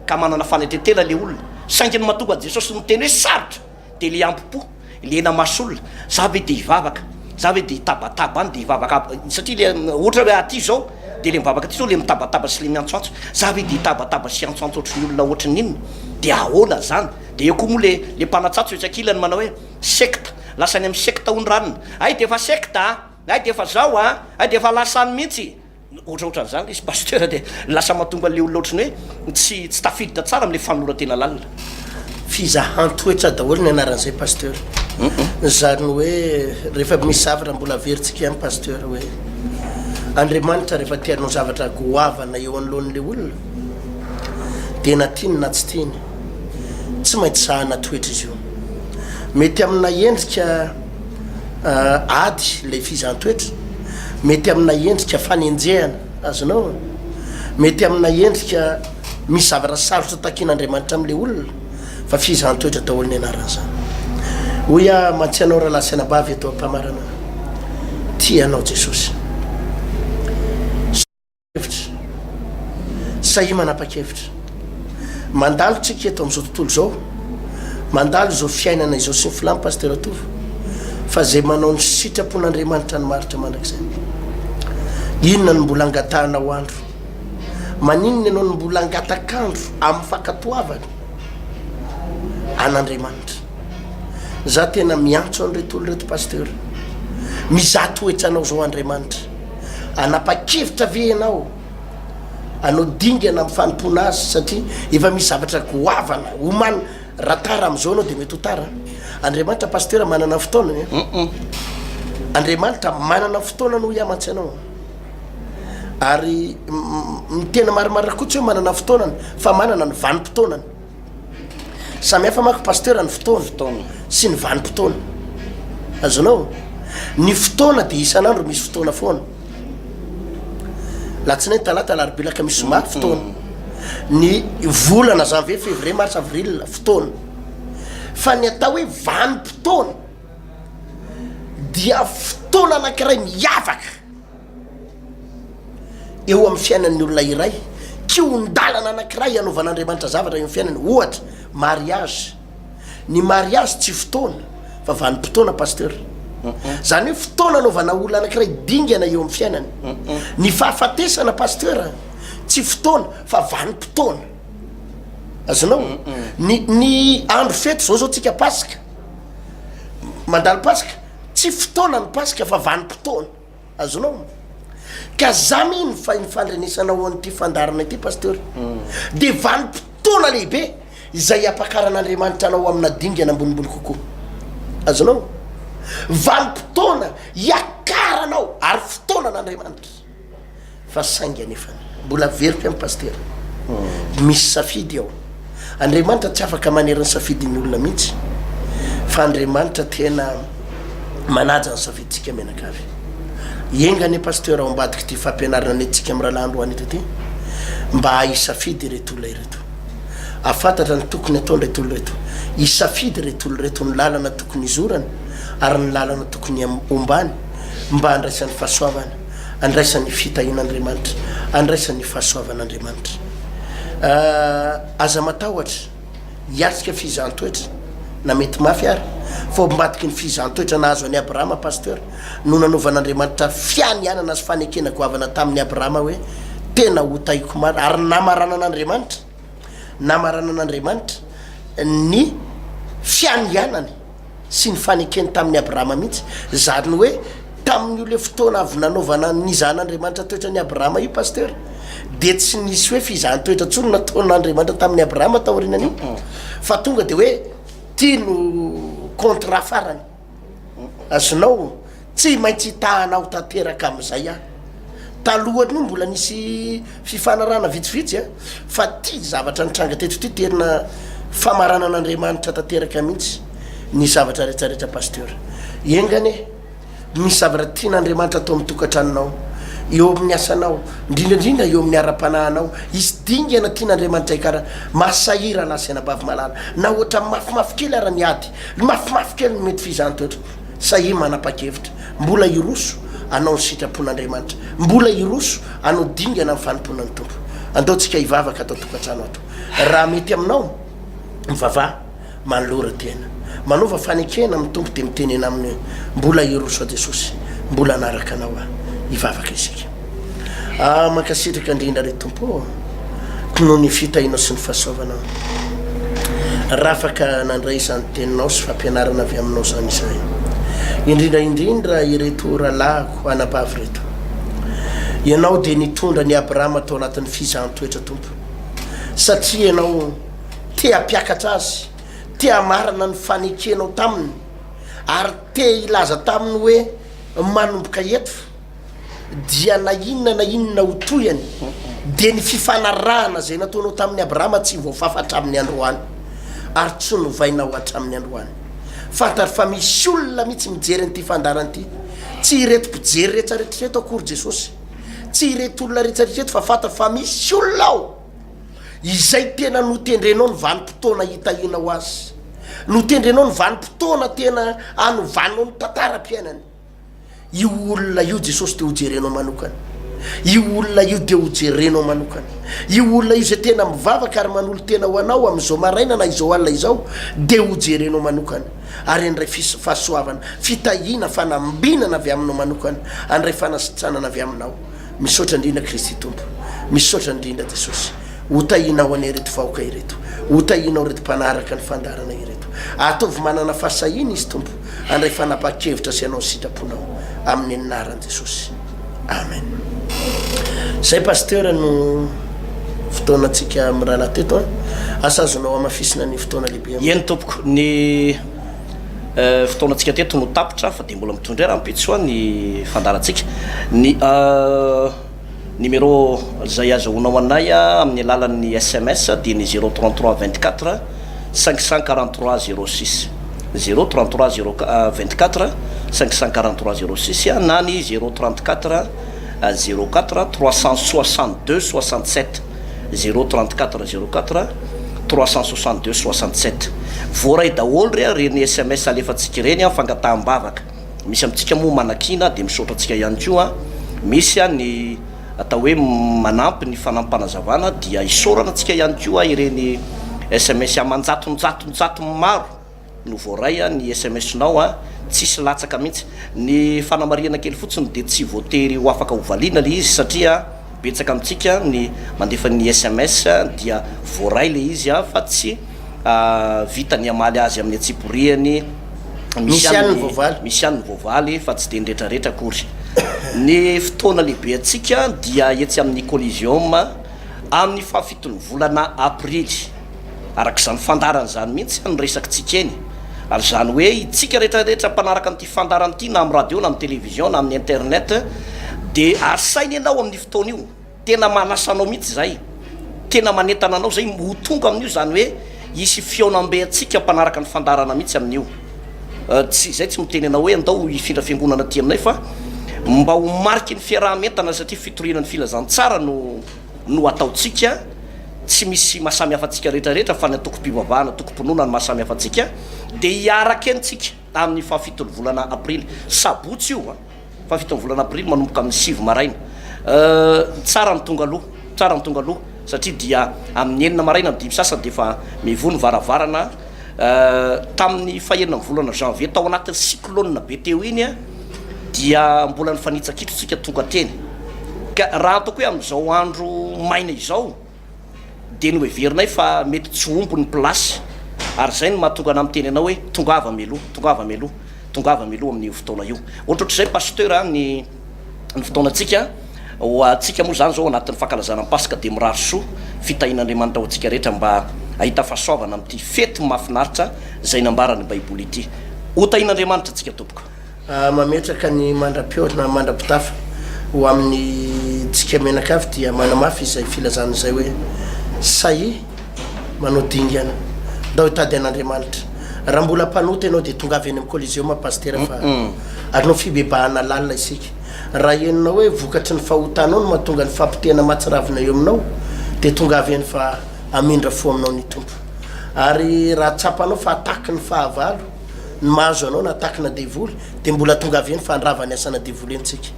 ka manana fanetren-tena ilay olona. Saingy ny mahatonga an'i Jesosy miteny hoe sarotra dia ilay ambo-po, ilay hena-mas'olona. Izaho ve dia hivavaka? Izaho ve dia hitabataba any dia hivavaka satria ilay ohatra hoe aty izao dia ilay mivavaka aty izao ilay mitabataba sy ilay miantsoantso. Izaho ve dia hitabataba sy hiantsoantso ohatry ny olona ohatry ny inona? Dia ahoana izany? Dia eo koa moa ilay ilay mpanatsatso etsy ankilany manao hoe secte, lasa any amin'ny secte hono ranona. Hay dia efa secte a! Hay dia efa zao a! Hay dia efa lasa any mihitsy! Ohatraohatran'izany ilay izy Pasteur dia lasa mahatonga an'ilay olona ohatran'ny hoe tsy tsy tafiditra tsara amin'ilay fanoloran-tena lalina. Fizahan-toetra daholo ny anaran'izay Pasteur. Izany hoe rehefa misy zavatra mbola averintsika ihany Pasteur hoe Andriamanitra rehefa te hanao zavatra goavana eo anoloan'ilay olona dia na tiany na tsy tiany tsy maintsy zahana toetra izy io. Mety amina endrika ady ilay fizahan-toetra, mety amina endrika fanenjehana, azonao? Mety amina endrika misy zavatra sarotra takian'Andriamanitra amin'ilay olona, fa fizahan-toetra daholo ny anaran'izany. Hoy aho mantsy anao rahalahy sy anabavy eto am-pamaranana, tia anao Jesosy. Hevitra. Sahia manapa-kevitra. Mandalo tsika eto amin'izao tontolo izao, mandalo izao fiainana izao sy ny filàny Pasteur Tovo, fa izay manao ny sitrapon'Andriamanitra no maharitra mandrakizay. Inona no mbola angatahanao andro? Maninona ianao no mbola angatak'andro amin'ny fankatoavana an'Andriamanitra? Za tena miantso an'ireto olona ireto Pasteur. Mizaha toetra anao izao Andriamanitra. Hanapa-kevitra ve ianao hanao dingana amin'ny fanompoana Azy satria efa misy zavatra goavana omanina? Raha tara amin'izao ianao dia mety ho tara. Andriamanitra Pasteur manana ny fotoanany an. Andriamanitra manana ny fotoanany hoy aho mantsy anao. Ary ny tena marimarina koa tsy hoe manana ny fotoanany fa manana ny vanim-potoanany. Samy hafa manko pasteur ny fotoana sy ny vanim-potoana. Azonao? Ny fotoana dia isan'andro misy fotoana foana. Latsinainy, talata, alarobia, alakamisy, zoma, fotoana. Ny volana janvier, février, mars, avril, fotoana. Fa ny atao hoe vanim-potoana dia fotoana anankiray miavaka. eo amin'ny fiainan'ny olona iray, kihon-dalana anankiray anaovan'Andriamanitra zavatra eo amin'ny fiainany, ohatra, mariage, ny mariage tsy fotoana fa vanim-potoana pasteur, zany hoe fotoana anaovana olona anankiray dingana eo amin'ny fiainany, ny fahafatesana pasteur tsy fotoana fa vanim-potoana, azonao, ny ny andro fety zao zao tsika paska, mandalo paska, tsy fotoana ny paska fa vanim-potoana. Azonao? Ka za mino fa ny fandrenesanao an'ity fandaharana ity Pasteur dia vanim-potoana lehibe izay hampakaran'Andriamanitra anao amina dingana ambonimbony kokoa. Azonao? Vanim-potoana hiakaranao ary fotoanan'Andriamanitra. Fa saingy anefany, mbola averiko ihany Pasitera, misy safidy ao. Andriamanitra tsy afaka manery ny safidin'ny olona mihitsy, fa Andriamanitra tena manaja ny safidintsika mianakavy. Enga anie Pasteur ao ambadik'ity fampianarana nentintsika amin'ny rahalahy androany eto ity, mba hahay hisafidy ireto olona ireto. Hahafantatra ny tokony ataony ireto olona ireto. Hisafidy ireto olona ireto ny lalana tokony hizorany ary ny lalana tokony hombany mba handraisany fahasoavana. Andraisany ny fitahian'Andriamanitra, andraisany ny fahasoavan'Andriamanitra. Aza matahotra hiatrika fizahan-toetra, na mety mafy ary, fa ao ambadiky ny fizahan-toetra nahazo an'i Abrahama, Pasteur, no nanaovan'Andriamanitra fianianana sy fanekena goavana tamin'i Abrahama hoe, Tena hotahiko marina, ary namaranan'Andriamanitra, namaranan'Andriamanitra ny fianianany. sy ny fanekeny tamin'i Abrahama mihitsy. Izany hoe tamin'io le fotoana avy nanaovana nizahan'Andriamanitra toetra an'i Abrahama io Pasteur dia tsy nisy hoe fizahan-toetra intsony nataon'Andriamanitra tamin'i Abrahama taorianan'io fa tonga dia hoe ty no contrat farany. Azonao? Tsy maintsy hitahanao tanteraka amin'izay aho. Talohan'io mbola nisy fifanarahana vitsivitsy a, fa ty zavatra nitranga teto ty tena famaranan'Andriamanitra tanteraka mihitsy ny zavatra retraretra Pasteur. Enga anie misy zavatra tian'Andriamanitra atao amin'ny tokantranonao, eo amin'ny asanao, indrindra indrindra eo amin'ny ara-panahinao, hisy dingana tian'Andriamanitra hiakarana. Mahasahirana sy anabavy malala, na ohatra mafimafy kely ara ny ady, mafimafy kely ny mety fizahan-toetra. Sahia manapa-kevitra. Mbola hiroso hanao ny sitrapon'Andriamanitra. Mbola hiroso hanao dingana amin'ny fanompoana ny Tompo. Andao tsika hivavaka ato an-tokantrano ato. Raha mety aminao, mivavaha. Manolora tena. Manaova fanekena amin'ny Tompo dia mitenena Aminy hoe, Mbola hiroso aho Jesosy, mbola hanaraka Anao aho. Hivavaka isika. Ah, mankasitraka indrindra ry Tompo ô, noho ny fitahianao sy ny fahasoavanao. Raha afaka nandray izany teninao sy fampianarana avy aminao izany izahay. Indrindra indrindra ireto rahalahiko anabavy ireto. Ianao dia nitondra an'i Abrahama tao anatin'ny fizahan-toetra Tompo. Satria Ianao te hampiakatra azy, te hamarana ny fanekenao taminy, ary te hilaza taminy hoe manomboka eto dia na inona na inona ho tohiny dia ny fifanarahana izay nataonao tamin'i Abrahama tsy voafafa hatramin'ny androany ary tsy novainao hatramin'ny androany. Fantaro fa misy olona mihitsy mijery an'ity fandaharana ity, tsy ireto mpijery rehetrarehetra ireto akory Jesosy, tsy ireto olona rehetrarehetra ireto fa fantaro fa misy olona ao. Izay tena notendrenao ny vanim-potoana hitahianao azy. Notendrenao ny vanim-potoana tena hanovanao ny tantaram-piainany. Io olona io Jesosy dia hojerenao manokana. Io olona io dia hojerenao manokana. Io olona io izay tena mivavaka ary manolo-tena ho anao amin'izao maraina na izao alina izao dia hojerenao manokana. Ary handray fahasoavana, fitahiana, fanambinana avy aminao manokana, handray fanasitranana avy aminao. Misaotra indrindra Kristy Tompo. Misaotra indrindra Jesosy. Ho tahianao anie ireto vahoaka ireto. Ho tahianao ireto mpanaraka ny fandaharana ireto. Ataovy manana fahasahiana izy Tompo handray fanapahan-kevitra sy hanao ny sitraponao. Amin'ny anaran'i Jesosy. Amen. Zay Pasteur no fotoanantsika mirahalahy teto an. Asa azonao hamafisina ny fotoana lehibe. Eny tompoko, ny Fotoanantsika teto no tapitra fa dia mbola mitondra rahampitso ny fandaharantsika. Ny numéro izay azahoanao anay amin'ny alalan'ny sms dia ny 033 24 543 06, 033 24 543 06 na ny 034 04 362 67. 034 04 362 67. Voaray daholo re ireny sms alefantsika ireny an, fangataham-bavaka. Misy amintsika moa manakiana dia misaotra antsika ihany koa. Misy ny atao hoe manampy ny fanampim-panazavana dia isaorana antsika ihany koa ireny sms aman-jatonjatonjatony maro. no voaray a ny sms nao a, tsisy latsaka mihitsy. Ny fanamarihana kely fotsiny dia tsy voatery ho afaka ho valiana le izy satria betsaka amintsika ny mandefa ny sms dia voaray le izy a fa tsy vita ny hamaly azy amin'ny antsipiriany, Misy ihany ny voavaly. Misy ihany ny voavaly fa tsy dia ny retraretra akory. Ny fotoana lehibe antsika dia etsy amin'ny Coliseum amin'ny fahafiton'ny volana aprily. Araka izany fandaharana izany mihitsy no resakitsika eny. Ary izany hoe itsika rehetra rehetra mpanaraka an'ity fandaharana ity na amin'ny radio na amin'ny télévision na amin'ny internet dia asaina ianao amin'io fotoana io. Tena manasa anao mihitsy izahay. Tena manentana anao izay ho tonga amin'io izany hoe hisy fihaonambe antsika mpanaraka ny fandaharana mihitsy amin'io. Tsy izay tsy miteny anao hoe andao hifindra fiangonana aty aminay fa mba ho mariky ny fiaraha-mientana satria fitoriana ny filazantsara no no ataontsika, tsy misy mahasamy hafa antsika rehetra rehetra fa ny antokom-pivavahana, antokom-pinoana no mahasamy hafa antsika, dia hiaraka eny tsika amin'ny fahafiton'ny volana aprily, sabotsy io an, fahafiton'ny volana aprily manomboka amin'ny sivy maraina, tsara ny tonga aloha, tsara ny tonga aloha satria dia amin'ny enina maraina ny dimy sasany dia efa mivoha ny varavarana, Tamin'ny fahenina ny volana janvier tao anatin'ny cyclone be teo iny dia mbola nifanitsa-kitro tsika tonga teny. Ka raha ataoko hoe amin'izao andro maina izao dia noheverinay fa mety tsy ho omby ny place ary izay no mahatonga anah miteny anao hoe tongava mialoha, tongava mialoha, tongava mialoha amin'io fotoana io. Ohatrohatr'izay Pasteur ny ny fotoanantsika. Ho antsika moa izany izao anatin'ny fankalazana ny Paska dia mirary soa, fitahian'Andriamanitra ho antsika rehetra mba hahita fahasoavana amin'ity fety mahafinaritra izay nambaran'ny Baiboly ity. Ho tahian'Andriamanitra antsika tompoko. Mametraka ny mandra-peo na mandra-pitafa ho amin'ny tsika mianakavy dia manamafy izay filazana izay hoe sahia manao dingana ndao hitady an'Andriamanitra. Raha mbola mpanota ianao dia tongava eny amin'ny Coliseum Pasitera fa hanao fibebahana lalina isika. Raha henonao hoe vokatry ny fahotanao no mahatonga ny fampotehana mahatsiravina eo aminao, dia tongava eny fa hamindra fo aminao ny Tompo. Ary raha tsapanao fa ataky ny fahavalo, ny mahazo anao na attaque-na devoly dia mbola tonga avy eny fa handrava ny asana devoly eny tsika.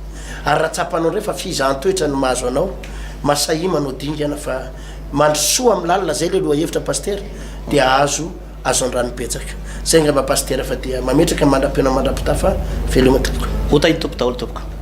Ary raha tsapanao indray fa fizahan-toetra no mahazo anao, masahia manao dingana fa mandrosoa amin'ny lalina, zay le lohahevitra Pasitera, dia ahazo azo andrano betsaka. Zay angamba Pasitera fa dia mametraka mandra-pihaona mandra-pitafa, veloma tompoko. Ho tahin'ny Tompo daholo tompoko.